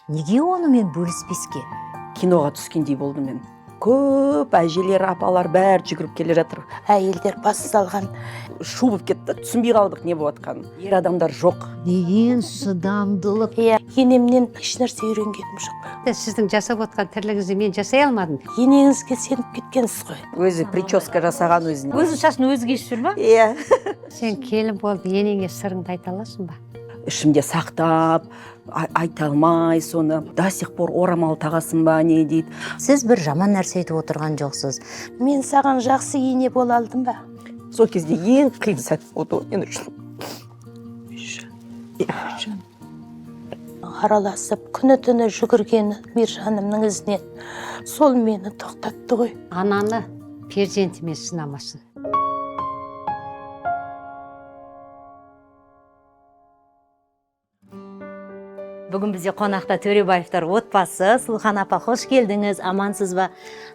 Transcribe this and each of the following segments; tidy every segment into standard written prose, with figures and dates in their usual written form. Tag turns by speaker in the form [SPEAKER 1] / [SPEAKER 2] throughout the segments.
[SPEAKER 1] Неге онымен бөліспеске?
[SPEAKER 2] Киноға түскендей болдым мен. Көп әжелер, апалар бәрі жүгіріп келе жатыр.
[SPEAKER 3] Әйелдер бас салған.
[SPEAKER 2] Шу болып кетті, түсінбей қалдық не болып жатқанын. Ер адамдар жоқ.
[SPEAKER 1] Деген шыдамдылық.
[SPEAKER 3] Иә, енемнен ешнәрсе үйренгенім жоқ.
[SPEAKER 4] Сіздің жасап отқан тірлігіңізді мен жасай алмадым.
[SPEAKER 3] Енеңізге сеніп кеткенсіз ғой.
[SPEAKER 2] Өзі прическа жасаған өзіне.
[SPEAKER 1] Өзінің шашын өзі кесіп жүр ма?
[SPEAKER 2] Иә.
[SPEAKER 4] Сен келін болып енеңе сырыңды айта аласың ба?
[SPEAKER 2] Ішімде сақтап, айта алмай соны. До сих пор орамал тағасың ба, не дейді.
[SPEAKER 1] Сіз бір жаман нәрсе айтып отырған жоқсыз.
[SPEAKER 3] Мен саған жақсы ене бола алдым ба?
[SPEAKER 2] Сол кезде ең қиын сәт болды ол мен үшін.
[SPEAKER 3] Араласып, күні түні жүгірген Мейіржанымның ізінен сол мені тоқтатты ғой.
[SPEAKER 4] Ананы перзентімен сынамасын.
[SPEAKER 1] Бүгін бізде қонақта Төребаевтар отбасы. Сұлухан апа, қош келдіңіз, амансыз ба?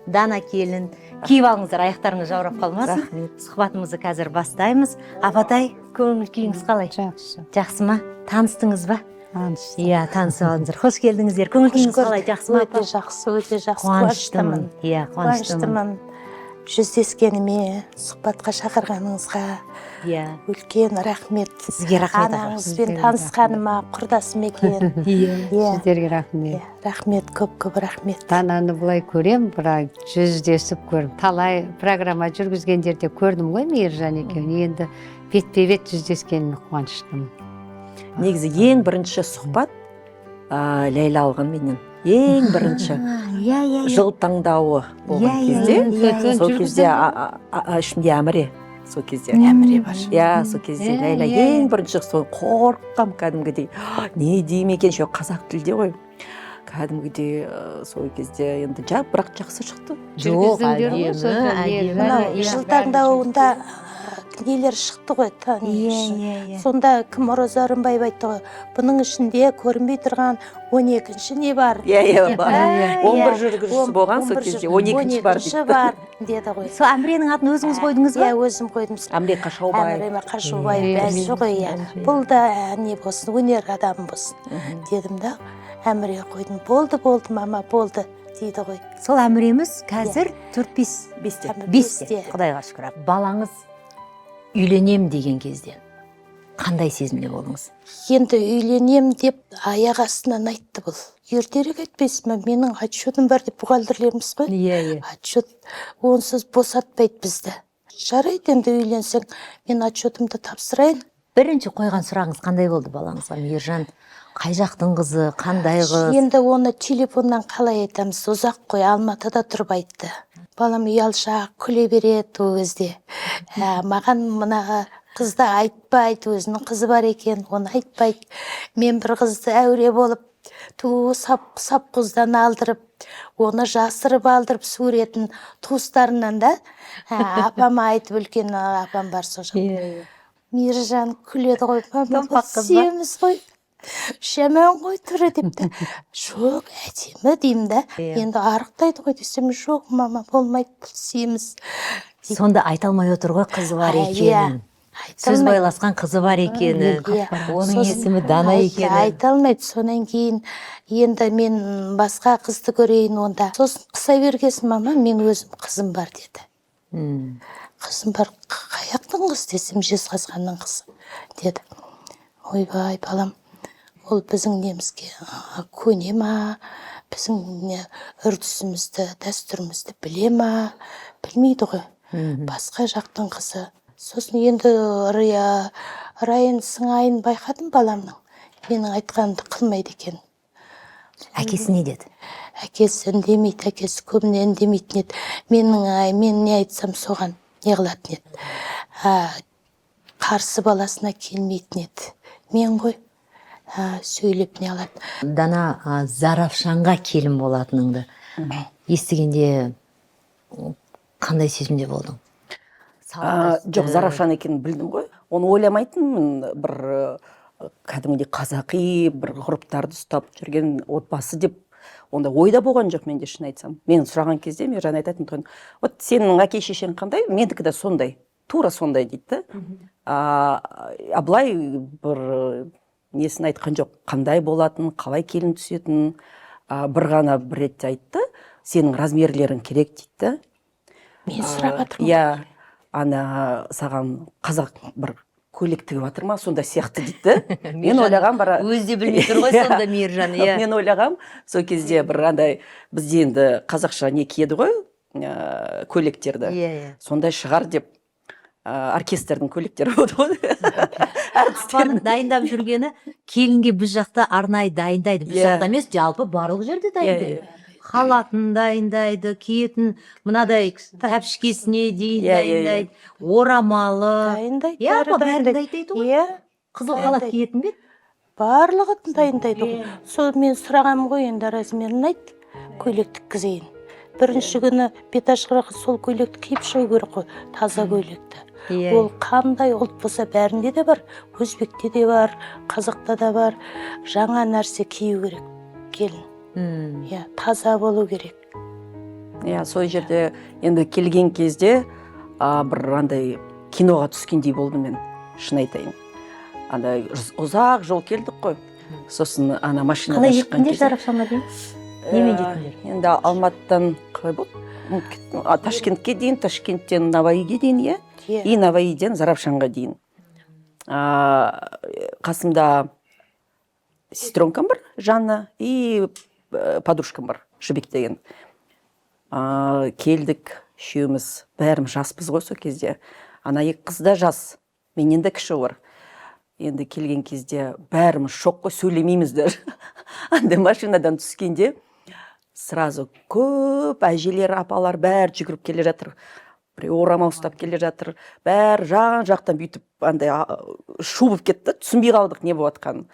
[SPEAKER 1] Дана келін, киіп алыңыздар, аяқтарыңыз жаурап қалмасын.
[SPEAKER 2] Рахмет.
[SPEAKER 1] Сұхбатымызды қазір бастаймыз. Апатай, көңіл күйіңіз қалай?
[SPEAKER 4] Жақсы.
[SPEAKER 1] Жақсы ма? Таныстыңыз ба?
[SPEAKER 4] Таныстым.
[SPEAKER 1] Иә, танысып алыңыздар. Қош келдіңіздер. Көңіл күйіңіз қалай? Жақсы ма, апа?
[SPEAKER 3] Өте жақсы, өте жақсы.
[SPEAKER 1] Қуаныштымын. Иә, қуаныштымын.
[SPEAKER 3] Қуаныштымын. Жүздескеніме, сұхбатқа шақырғаныңызға
[SPEAKER 1] Иә.
[SPEAKER 3] үлкен рахмет.
[SPEAKER 1] Сізге рахмет, апа.
[SPEAKER 3] Анаңызбен
[SPEAKER 4] Сіздерге
[SPEAKER 3] танысқаныма, құрдасым екен.
[SPEAKER 1] Иә.
[SPEAKER 3] Иә,
[SPEAKER 4] Сіздерге рахмет.
[SPEAKER 3] иә, рахмет, көп көп рахмет.
[SPEAKER 4] Дананы былай көрем, бірақ жүздесіп көрдім. Талай программа жүргізгендерде көрдім ғой Мейіржан екеуін. Енді бетпе бет жүздескеніме қуаныштымын.
[SPEAKER 2] Негізі ең бірінші сұхбат Ләйлә алған менен. Ең бірінші
[SPEAKER 1] Иә, иә, иә.
[SPEAKER 2] жыл таңдауы болған
[SPEAKER 1] Иә,
[SPEAKER 2] кезде,
[SPEAKER 1] иә, иә.
[SPEAKER 2] сол кезде ішімде Әміре, сол кезде.
[SPEAKER 3] Әміре бар.
[SPEAKER 2] Иә, сол кезде
[SPEAKER 4] Иә,
[SPEAKER 2] Ләйлә
[SPEAKER 4] иә,
[SPEAKER 2] ең бірінші сол қорыққам кәдімгідей. Не деймін екен, еще қазақ тілде ғой. Кәдімгідей сол кезде енді бірақ жақсы шықты.
[SPEAKER 1] Жоқ,
[SPEAKER 4] Жүргіздіңдер ғой
[SPEAKER 1] әдемі,
[SPEAKER 4] сол жерде,
[SPEAKER 1] әдемі.
[SPEAKER 3] Мынау
[SPEAKER 1] Иә.
[SPEAKER 3] жыл таңдауында нелер шықты ғой,
[SPEAKER 1] Иә, иә, иә.
[SPEAKER 3] Сонда кім, Роза Рымбаева айтты ғой, бұның ішінде көрінбей тұрған 12-ші не бар?
[SPEAKER 2] Иә, иә, бар.
[SPEAKER 3] Ә,
[SPEAKER 2] 11
[SPEAKER 3] иә.
[SPEAKER 2] жүргізушісі болған сол кезде, 12-ші бар
[SPEAKER 3] 12-ші
[SPEAKER 2] дейді.
[SPEAKER 3] бар деді ғой.
[SPEAKER 1] Сол Әміренің атын өзіңіз қойдыңыз ба?
[SPEAKER 3] Иә, өзім қойдым.
[SPEAKER 2] Әміре Қашаубаев.
[SPEAKER 3] Әміре Қашаубаев
[SPEAKER 4] Иә,
[SPEAKER 3] әнші ғой, иә.
[SPEAKER 2] әнші.
[SPEAKER 3] Бұл да не болсын, өнер адамы болсын дедім да, Әміре қойдым. Болды, болды, мама, болды дейді ғой.
[SPEAKER 1] Сол Әміреміз қазір 4-5
[SPEAKER 2] Бесте.
[SPEAKER 3] Әмір
[SPEAKER 1] бесте.
[SPEAKER 3] бесте.
[SPEAKER 1] Құдайға шүкір. Балаңыз үйленем деген кезде қандай сезімде болдыңыз?
[SPEAKER 3] Енді үйленем деп аяқ астынан айтты бұл. Ертерек айтпайсыз ба, менің отчетым бар деп бухгалтерлеріміз ғой.
[SPEAKER 1] Иә, иә.
[SPEAKER 3] Отчет онсыз босатпайды бізді. Жарайды, енді үйленсең, мен отчетымды тапсырайын.
[SPEAKER 1] Бірінші қойған сұрағыңыз қандай болды балаңызға? Мейіржан қай жақтың қызы, қандай қыз?
[SPEAKER 3] Енді оны телефоннан қалай айтамыз, ұзақ қой, Алматыда тұрып айтты. Балам ұялшақ, күле береді ол кезде. Маған мына қызды айтпайды, өзінің қызы бар екен, оны айтпайды. Мен бір қызды әуре болып, ту сап қыздан алдырып, оны жасырып алдырып суретін туыстарынан да, апама айтып, үлкен апам бар сол жақта.
[SPEAKER 1] Иә,
[SPEAKER 3] Мейіржан күледі ғой, мама,
[SPEAKER 1] Томпақ
[SPEAKER 3] бұл
[SPEAKER 1] қыз ба?
[SPEAKER 3] семіз ғой, жаман ғой түрі депті. Жоқ, әдемі деймін да.
[SPEAKER 1] Иә.
[SPEAKER 3] Енді арықтайды ғой десем, жоқ, мама, болмайды, бұл семіз.
[SPEAKER 1] Сонда айта алмай отыр ғой қызы бар
[SPEAKER 3] Иә,
[SPEAKER 1] екенін.
[SPEAKER 3] айта
[SPEAKER 1] Сөз
[SPEAKER 3] алмайды.
[SPEAKER 1] байласқан қызы бар екенін.
[SPEAKER 3] Иә.
[SPEAKER 1] Оның
[SPEAKER 3] Сосын
[SPEAKER 1] есімі Дана екенін.
[SPEAKER 3] Айта алмайды. Содан кейін енді мен басқа қызды көрейін онда. Сосын қыса бергесін, мама, мен өзім қызым бар деді. Қызым бар, қаяқтың қызы десем, Жезқазғанның қызы деді. Ойбай, балам, ол біздің немізге көне ма, біздің не, үрдісімізді, дәстүрімізді біле ма, білмейді ғой. Басқа жақтың қызы. Сосын енді райын сыңайын байқадым баламның. Менің айтқанымды қылмайды екен.
[SPEAKER 1] Әкесі не деді?
[SPEAKER 3] Әкесі үндемейді, әкесі көбіне үндемейтін еді. Мен не айтсам соған не қылатын еді. Қарсы баласына келмейтін еді. Мен ғой, сөйлеп не қылады.
[SPEAKER 1] Дана, Зарафшанға келін болатыныңды естігенде қандай сезімде болдың?
[SPEAKER 2] Жоқ, Зарафшан екенін білдім ғой. Оны ойламайтынмын, бір кәдімгідей қазақи бір ғұрыптарды ұстап жүрген отбасы деп онда ойда болған жоқ менде, шын айтсам. Мен сұраған кезде Мейіржан айтатын тұғын, вот сенің әке шешең қандай, менікі де сондай, тура сондай дейді да. А былай бір Несін айтқан жоқ, қандай болатын, қалай келін түсетінін. Бір ғана бір ретте айтты: «Сенің размерлерің керек», — дейді да.
[SPEAKER 3] Мен сұрап жатырмын.
[SPEAKER 2] Иә, ана саған қазақ бір көйлек тігіп жатыр ма, сондай сияқты дейді да. Мен ойлағам бір
[SPEAKER 1] Өзі де білмей тұр ғой сонда Мейіржан, иә.
[SPEAKER 2] Мен ойлағам сол кезде бір андай бізде енді қазақша не киеді ғой, көйлектерді,
[SPEAKER 1] Иә, иә.
[SPEAKER 2] сондай шығар деп. Оркестрдің көйлектері болды ғой.
[SPEAKER 1] Апаның дайындап жүргені, келінге біз жақта арнайы дайындайды, біз жақта емес, жалпы барлық жерде дайындайды. Халатын дайындайды, киетін мынадай тәпішкесіне дейін
[SPEAKER 2] Иә, иә, иә.
[SPEAKER 1] дайындайды, орамалы.
[SPEAKER 3] Дайындайды.
[SPEAKER 1] Иә,
[SPEAKER 3] Бәрі
[SPEAKER 1] апа, бәрін
[SPEAKER 3] дайындайды.
[SPEAKER 1] дайындайды ғой.
[SPEAKER 3] Иә.
[SPEAKER 1] Қызыл халат
[SPEAKER 3] Дайындайды.
[SPEAKER 1] киетін бе еді?
[SPEAKER 3] Барлығы дайындайды ғой. Сол мен сұрағанмын ғой енді: «Размерін айт, көйлек тіккізейін». Бірінші күні беташарға сол көйлекті киіп шығу керек қой, таза көйлекті. Ол қандай ұлт болса, бәрінде де бар, өзбекте де бар, қазақта да бар, жаңа нәрсе кию керек келін. Иә, таза болу керек.
[SPEAKER 2] Иә, сол жерде енді келген кезде бір андай киноға түскендей болдым мен, шын айтайын. Андай ұзақ жол келдік қой, сосын ана машинадан
[SPEAKER 1] Қалай
[SPEAKER 2] шыққан
[SPEAKER 1] жеттіңдер
[SPEAKER 2] кезде
[SPEAKER 1] Зарафшанға дейін? Немен жеттіңдер?
[SPEAKER 2] Енді Алматыдан қалай болды, ұмытып кеттім. Ташкентке дейін, Ташкенттен Наваиге дейін, иә.
[SPEAKER 3] Иә.
[SPEAKER 2] И Наваиден Зарафшанға дейін. Қасымда сестренкам бар, Жанна, и подружкам бар, Жібек деген. Келдік үшеуміз, бәріміз жаспыз ғой сол кезде. Ана екі қыз да жас, менен де кіші олар. Енді келген кезде бәріміз шок қой, сөйлемейміз даже. Андай машинадан түскенде сразу көп әжелер, апалар бәрі жүгіріп келе жатыр, біреу орамал ұстап келе жатыр, бәрі жан жақтан бүйтіп андай шу болып кетті. Түсінбей қалдық не болып жатқанын.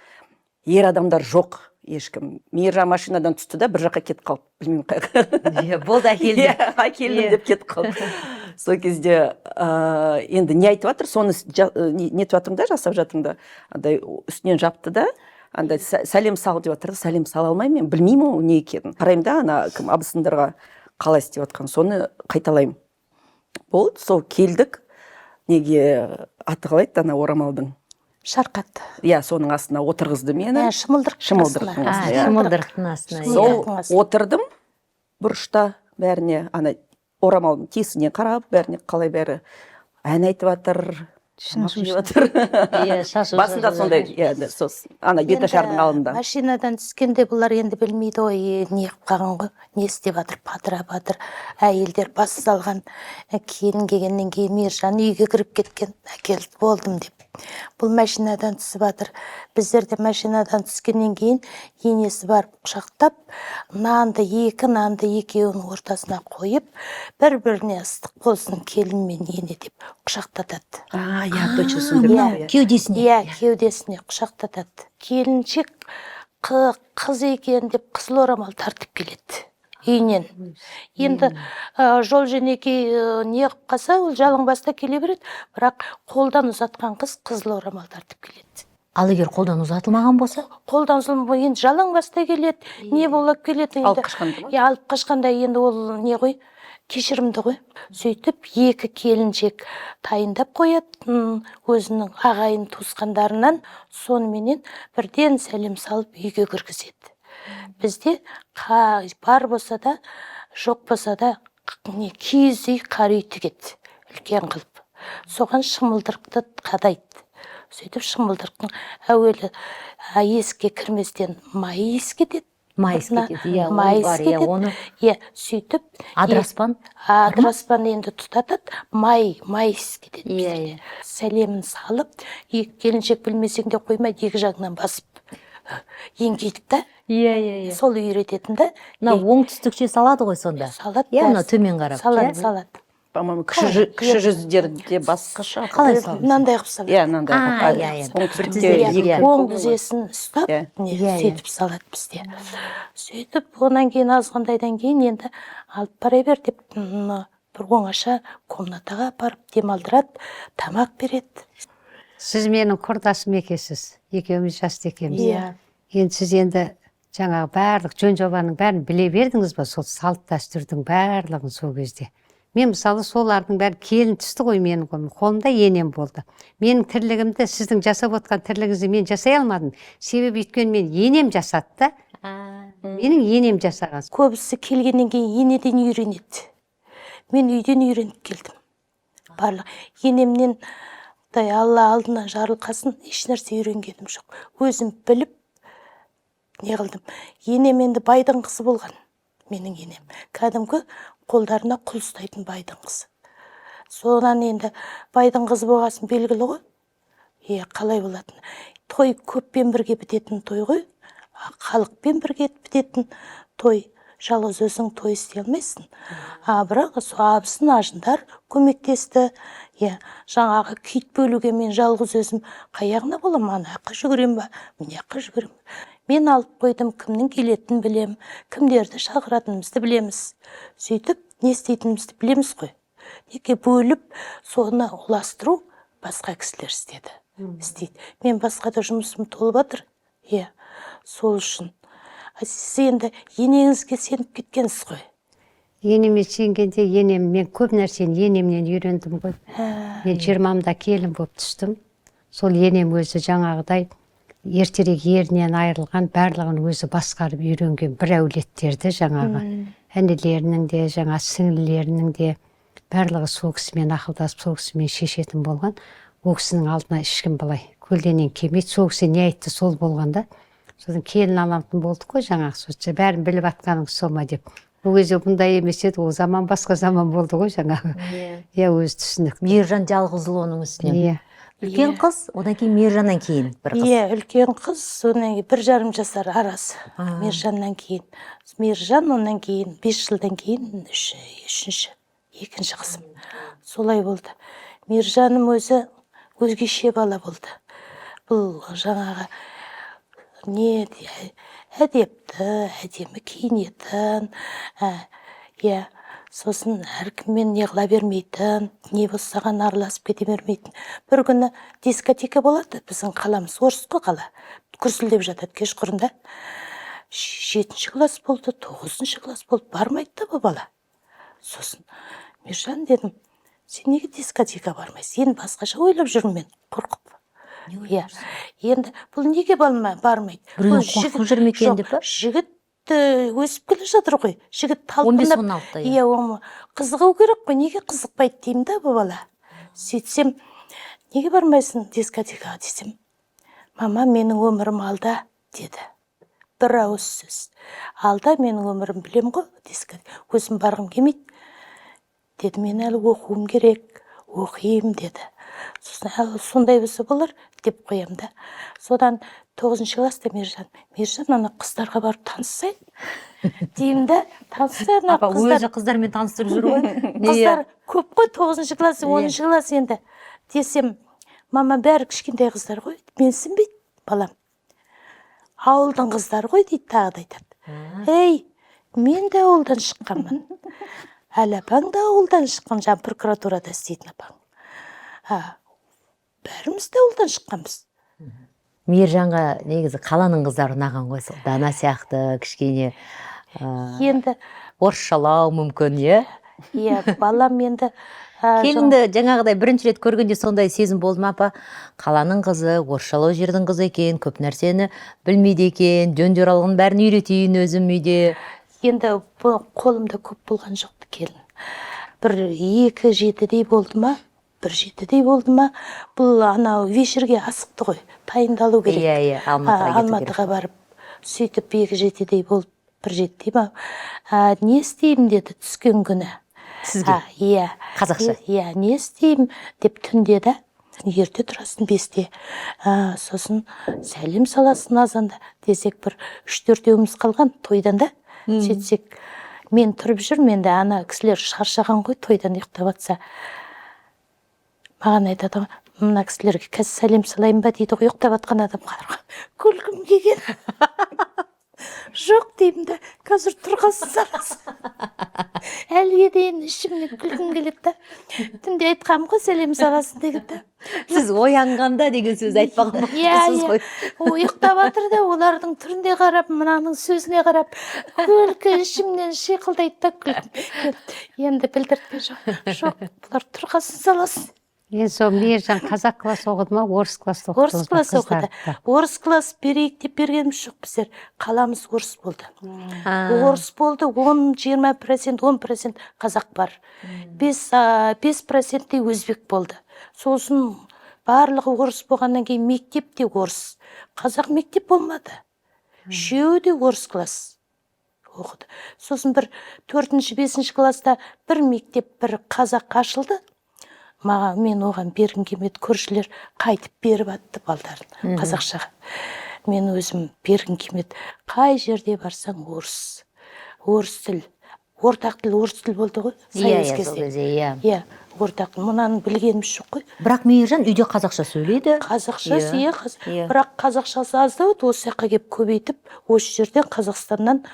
[SPEAKER 2] Ер адамдар жоқ ешкім. Мейіржан машинадан түсті да, бір жаққа кетіп қалды, білмеймін қай жаққа.
[SPEAKER 1] Иә, болды, әкелді.
[SPEAKER 2] Иә, әкелдім деп кетіп қалды. Сол кезде енді не айтып жатыр, соны нетіп жатырмын да, жасап жатырмын да. Андай үстінен жапты да, андай сәлем сал деп жатыр да, сәлем сала алмаймын мен, білмеймін ол не екенін. Қараймын да, ана кім, абысындарға қалай істеп жатқанын, соны қайталаймын. Болды, сол келдік. Неге, аты қалай еді ана орамалдың?
[SPEAKER 3] Шарқат.
[SPEAKER 2] Иә, соның астына отырғызды мені.
[SPEAKER 3] Иә, шымылдырықтың
[SPEAKER 2] Шымылдырықтың
[SPEAKER 3] астына.
[SPEAKER 2] астына, иә.
[SPEAKER 1] Шымылдырықтың астына, иә.
[SPEAKER 2] Сол
[SPEAKER 3] Шымылдырықтың астына.
[SPEAKER 2] отырдым бұрышта, бәріне ана орамалдың тесігінен қарап, бәріне қалай бәрі ән айтып жатыр, тамақ жеп жатыр.
[SPEAKER 1] Иә, шашу
[SPEAKER 2] Басында
[SPEAKER 1] шашып
[SPEAKER 2] сондай
[SPEAKER 1] жатыр.
[SPEAKER 2] Иә, да, сосын ана беташардың
[SPEAKER 3] Енді
[SPEAKER 2] алдында.
[SPEAKER 3] Машинадан түскенде бұлар енді білмейді ғой, не қылып қалған ғой, не істеп жатыр, патырап жатыр. Әйелдер бас салған. Келін келгеннен кейін Мейіржан үйге кіріп кеткен, әкелді болдым деп. Бұл машинадан түсіп жатыр. Біздер де машинадан түскеннен кейін енесі барып құшақтап, нанды, екі нанды екеуінің ортасына қойып, бір біріне ыстық болсын келін мен ене деп құшақтатады.
[SPEAKER 2] А, иә, точно, сондай
[SPEAKER 3] Иә.
[SPEAKER 2] болды, иә.
[SPEAKER 1] Кеудесіне.
[SPEAKER 3] Иә, кеудесіне құшақтатады. Келіншек қыз екен деп қызыл орамал тартып келеді үйінен. Енді жол жөнекей не қылып қалса, ол жалаң баста келе береді, бірақ қолдан ұзатқан қыз қызыл орамал тартып келеді.
[SPEAKER 1] Ал егер қолдан ұзатылмаған болса?
[SPEAKER 3] Қолдан ұзатылмай, енді жалаң баста келеді, не болып келеді енді.
[SPEAKER 2] Алып қашқанда ма?
[SPEAKER 3] Иә, алып қашқанда енді ол не ғой, кешірімді ғой. Сөйтіп екі келіншек дайындап қояды өзінің ағайын туысқандарынан, соныменен бірден сәлем салып үйге кіргізеді. Бізде бар болса да, жоқ болса да, не, киіз үй, қар үй тігеді үлкен қылып, соған шымылдырықты қадайды. Сөйтіп шымылдырықтың әуелі есікке кірместен май иіскетеді.
[SPEAKER 1] Май
[SPEAKER 3] Мұрнына
[SPEAKER 1] иіскетеді, иә, ол
[SPEAKER 3] май
[SPEAKER 1] бар, иә,
[SPEAKER 3] иіскетеді.
[SPEAKER 1] Оны
[SPEAKER 3] Иә, сөйтіп
[SPEAKER 1] адыраспан.
[SPEAKER 3] Адыраспан енді тұтатады, май иіскетеді
[SPEAKER 1] Иә,
[SPEAKER 3] біздерде.
[SPEAKER 1] иә.
[SPEAKER 3] Сәлемін салып, екі келіншек білмесең де қоймайды, екі жағынан басып еңкейтіп та.
[SPEAKER 1] Иә, иә, иә.
[SPEAKER 3] Сол үйрететін да.
[SPEAKER 1] Мына оңтүстікше салады ғой сонда.
[SPEAKER 3] Салады.
[SPEAKER 1] Иә, мына
[SPEAKER 3] Бәрі.
[SPEAKER 1] төмен қарап.
[SPEAKER 3] Салады.
[SPEAKER 1] Иә?
[SPEAKER 3] Салады.
[SPEAKER 2] По моему, кіші жүздерде басқаша.
[SPEAKER 1] Қалай салады?
[SPEAKER 3] Мынандай қылып салады.
[SPEAKER 2] Иә, мынандай
[SPEAKER 1] А,
[SPEAKER 2] қылып.
[SPEAKER 1] иә, иә.
[SPEAKER 2] Оңтүстікте
[SPEAKER 1] Бір
[SPEAKER 2] екі
[SPEAKER 1] иә.
[SPEAKER 2] қол
[SPEAKER 3] Оң
[SPEAKER 2] ғой.
[SPEAKER 3] тізесін ұстап,
[SPEAKER 2] Иә.
[SPEAKER 3] не,
[SPEAKER 1] Иә, иә.
[SPEAKER 3] сөйтіп салады бізде. Сөйтіп одан кейін азғандайдан кейін енді алып бара бер деп, бір оңаша комнатаға апарып демалдырады, тамақ береді.
[SPEAKER 4] Сіз менің құрдасым екенсіз, екеуміз жасты екенбіз.
[SPEAKER 3] Иә.
[SPEAKER 4] Енді сіз енді жаңағы барлық жөн жобаның бәрін біле бердіңіз ба, сол салт дәстүрдің барлығын сол кезде? Мен мысалы солардың бәрі келін түсті ғой менің қолыма. Қолымда енем болды. Менің тірлігімді, сіздің жасап отқан тірлігіңізді мен жасай алмадым. Себебі өйткені мен енем жасады да. Менің енем жасаған.
[SPEAKER 3] Көбісі келгеннен кейін енеден үйренеді. Мен үйден үйреніп келдім. Барлық енемнен, құдай Алла алдынан жарылқасын, ешнәрсе үйренгенім жоқ. Өзім біліп не қылдым. Енем енді байдың қызы болған. Менің енем кәдімгі қолдарына құл ұстайтын байдың қызы. Содан енді байдың қызы болғасын белгілі ғой. Иә, қалай болатын. Той көппен бірге бітетін той ғой. Халықпен бірге бітетін той. Жалғыз өзің той істей алмайсың. А бірақ сол абысын ажындар көмектесті. Иә, жаңағы күйт бөлуге мен жалғыз өзім қаяғына боламын, ана жаққа жүгірем ба, мына жаққа жүгірем ба. Мен алып қойдым, кімнің келетінін білем, кімдерді шақыратынымызды білеміз. Сөйтіп не істейтінімізді білеміз ғой. Неге бөліп соны ұластыру басқа кісілер істеді. Істейді. Мен басқа да жұмысым толып жатыр. Иә, сол үшін. А сіз енді енеңізге сеніп кеткенсіз ғой.
[SPEAKER 4] Енеме сенгенде, енем, мен көп нәрсені енемнен үйрендім ғой. Мен 20-мда келін болып түстім. Сол енем өзі жаңағыдай ертерек ерінен айырылған, барлығын өзі басқарып үйренген бір әулеттерді, жаңағы інілерінің де, жаңа сіңлілерінің де барлығы сол кісімен ақылдасып, сол кісімен шешетін болған. Ол кісінің алдына ешкім былай көлденең келмейді. Сол кісі не айтты, сол болған да. Содан келін алатын болдық қой жаңағы, сол бәрін біліп жатқаның сол ма деп. Ол кезде бұндай емес еді, ол заман басқа заман болды ғой жаңағы. Иә, өзі түсінік.
[SPEAKER 1] Мейіржан жалғыз ұлы оның үстіне.
[SPEAKER 4] Иә.
[SPEAKER 1] Үлкен қыз, одан кейін Мейіржаннан кейін бір қыз.
[SPEAKER 3] Иә, үлкен қыз, содан кейін 1,5 жасар арасы. Мейіржаннан кейін. Мейіржан, онан кейін 5 жылдан кейін үшінші, екінші қызым. Солай болды. Мейіржаным өзі өзгеше бала болды. Бұл жаңағы не әдепті, әдемі киінетін, иә, сосын әркіммен не қыла бермейтін, не болса саған араласып кете бермейтін. Бір күні дискотека болады, біздің қаламыз орыс қой қала, күрсілдеп жатады кешқұрында. 7 класс болды, 9 класс болды, бармайды да бұл бала. Сосын Мержан дедім, сен неге дискотека бармайсың? Енді басқаша ойлап жүрмін мен, қорқып. Иә, енді бұл неге бармайды?
[SPEAKER 1] Біреуден
[SPEAKER 3] Бұл
[SPEAKER 1] қорқып жүр ме екен
[SPEAKER 3] жоқ,
[SPEAKER 1] деп па?
[SPEAKER 3] Жігіт өсіп келе жатыр ғой. Жігіт
[SPEAKER 1] Он бес,
[SPEAKER 3] талпынып,
[SPEAKER 1] он алтыда, иә.
[SPEAKER 3] Иә, оны қызығу керек қой, неге қызықпайды деймін да бұл бала. Сөйтсем, неге бармайсың дискотекаға десем, мама, менің өмірім алда деді. Бір ауыз сөз. Алда менің өмірім, білем ғой, дискотека. Өзім барғым келмейді. Деді, мен әлі оқуым керек, оқиым деді. Сосын әлі сондай болса болар деп қоямын да. Содан 9 класста Мержан, Мержан ана қыздарға барып таныссай деймін да, таныссай ана
[SPEAKER 1] Апа
[SPEAKER 3] қыздар.
[SPEAKER 1] өзі қыздармен таныстырып жүр ғой.
[SPEAKER 3] Қыздар көп қой, 9 класс, 10 класс енді. Десем, мама, бәрі кішкентай қыздар ғой, менсінбейді балам. Ауылдың қыздары ғой дейді, тағы да айтады. Ей, мен де ауылдан шыққанмын. Әлі апаң да ауылдан шыққан, жаңа прокуратурада істейтін апаң. Бәріміз де ауылдан шыққанбыз.
[SPEAKER 1] Мейіржанға негізі қаланың қыздары ұнаған ғой, сол Дана сияқты кішкене,
[SPEAKER 3] Енді
[SPEAKER 1] орысшалау мүмкін, иә?
[SPEAKER 3] Иә, балам енді
[SPEAKER 1] Келінді жаңағыдай бірінші рет көргенде сондай сезім болды ма, апа? Қаланың қызы, орысшалау жердің қызы екен, көп нәрсені білмейді екен, жөн жоралғының бәрін үйретейін өзім үйде.
[SPEAKER 3] Енді бұл қолымда көп болған жоқ келін. Бір 2,7-дей болды ма? 1,7-дей болды ма? Бұл анау вечерге асықты ғой, дайындалу керек.
[SPEAKER 1] Иә, иә, Алматыға кету керек.
[SPEAKER 3] Алматыға барып, сөйтіп 2,7-дей болып, 1,7-дей ма? Не істеймін деді түскен күні.
[SPEAKER 1] Сізге?
[SPEAKER 3] Иә.
[SPEAKER 1] Қазақша?
[SPEAKER 3] Иә, не істеймін деп түнде да, ерте тұрасың 5-те. Сосын сәлем саласың азанда десек, бір үш-төртеуіміз қалған тойдан да. Сөйтсек, мен тұрып жүрмін енді, ана кісілер шаршаған ғой тойдан, ұйықтап жатса. Маған айтады ғой, мына кісілерге қазір сәлем салайын ба дейді ғой, ұйықтап жатқан адамға. Күлкім келген. Жоқ деймін да, қазір тұрғасын саласың. Әліге дейін ішімнен күлкім келеді да. Түнде айтқанмын ғой, сәлем саласың деген да.
[SPEAKER 1] Сіз оянғанда деген сөз айтпаған
[SPEAKER 3] Иә.
[SPEAKER 1] болыпсыз
[SPEAKER 3] Иә.
[SPEAKER 1] ғой.
[SPEAKER 3] Ұйықтап жатыр да, олардың түріне қарап, мынаның сөзіне қарап, күлкі ішімнен шиқылдайды да, күлкім келеді. Енді білдіртпе, жоқ, жоқ, бұлар тұрғасын саласың.
[SPEAKER 4] Енді сол Мейіржан қазақ класс оқыды ма, орыс класста
[SPEAKER 3] Орыс
[SPEAKER 4] оқыдыңыз ба
[SPEAKER 3] класс оқыды.
[SPEAKER 4] қыздарды?
[SPEAKER 3] Орыс класс берейік деп бергеніміз жоқ, біздер қаламыз орыс болды. Орыс болды, 10-20%, 10% қазақ бар, 5 проценттей өзбек болды. Сосын барлығы орыс болғаннан кейін мектеп те орыс, қазақ мектеп болмады, үшеуі де орыс класс оқыды. Сосын бір төртінші, бесінші класста бір мектеп, бір қазақ ашылды. Маған, мен оған бергім келмеді. Көршілер қайтып беріп атты балдарын қазақшаға, мен өзім бергім келмеді. Қай жерде барсаң, орыс, орыс тіл, ортақ тіл орыс тіл болды ғой совет
[SPEAKER 1] Иә, сол
[SPEAKER 3] кезде.
[SPEAKER 1] кезде, иә.
[SPEAKER 3] Иә, ортақ, мынаны білгеніміз жоқ қой.
[SPEAKER 1] Бірақ Мейіржан үйде қазақша сөйлейді.
[SPEAKER 3] Қазақша.
[SPEAKER 1] Иә.
[SPEAKER 3] Иә, бірақ қазақшасы аздау еді, осы жаққа келіп көбейтіп, осы жерден, Қазақстаннан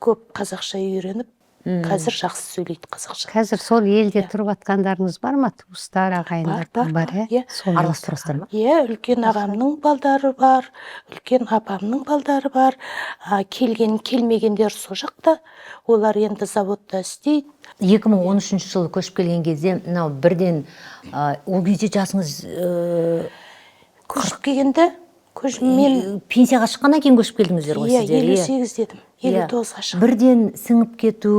[SPEAKER 3] көп қазақша үйреніп, қазір жақсы сөйлейді қазақша.
[SPEAKER 4] Қазір сол елде тұрып жатқандарыңыз бар ма, туыстар, ағайындар?
[SPEAKER 3] Бар, бар,
[SPEAKER 4] Бар,
[SPEAKER 3] иә.
[SPEAKER 4] иә. Сол
[SPEAKER 1] Араласып тұрасыздар ма?
[SPEAKER 3] Иә, үлкен ағамның балдары бар, үлкен апамның балдары бар. Келген, келмегендер сол жақта, олар енді заводта істейді.
[SPEAKER 1] 2013 жылы көшіп келген кезде мынау бірден ол кезде жасыңыз
[SPEAKER 3] Көшіп келгенде мен
[SPEAKER 1] пенсияға шыққаннан кейін көшіп келдіңіздер ғой
[SPEAKER 3] Иә.
[SPEAKER 1] сіздер?
[SPEAKER 3] 58 дедім, 59-ға шықтым.
[SPEAKER 1] Бірден сіңіп кету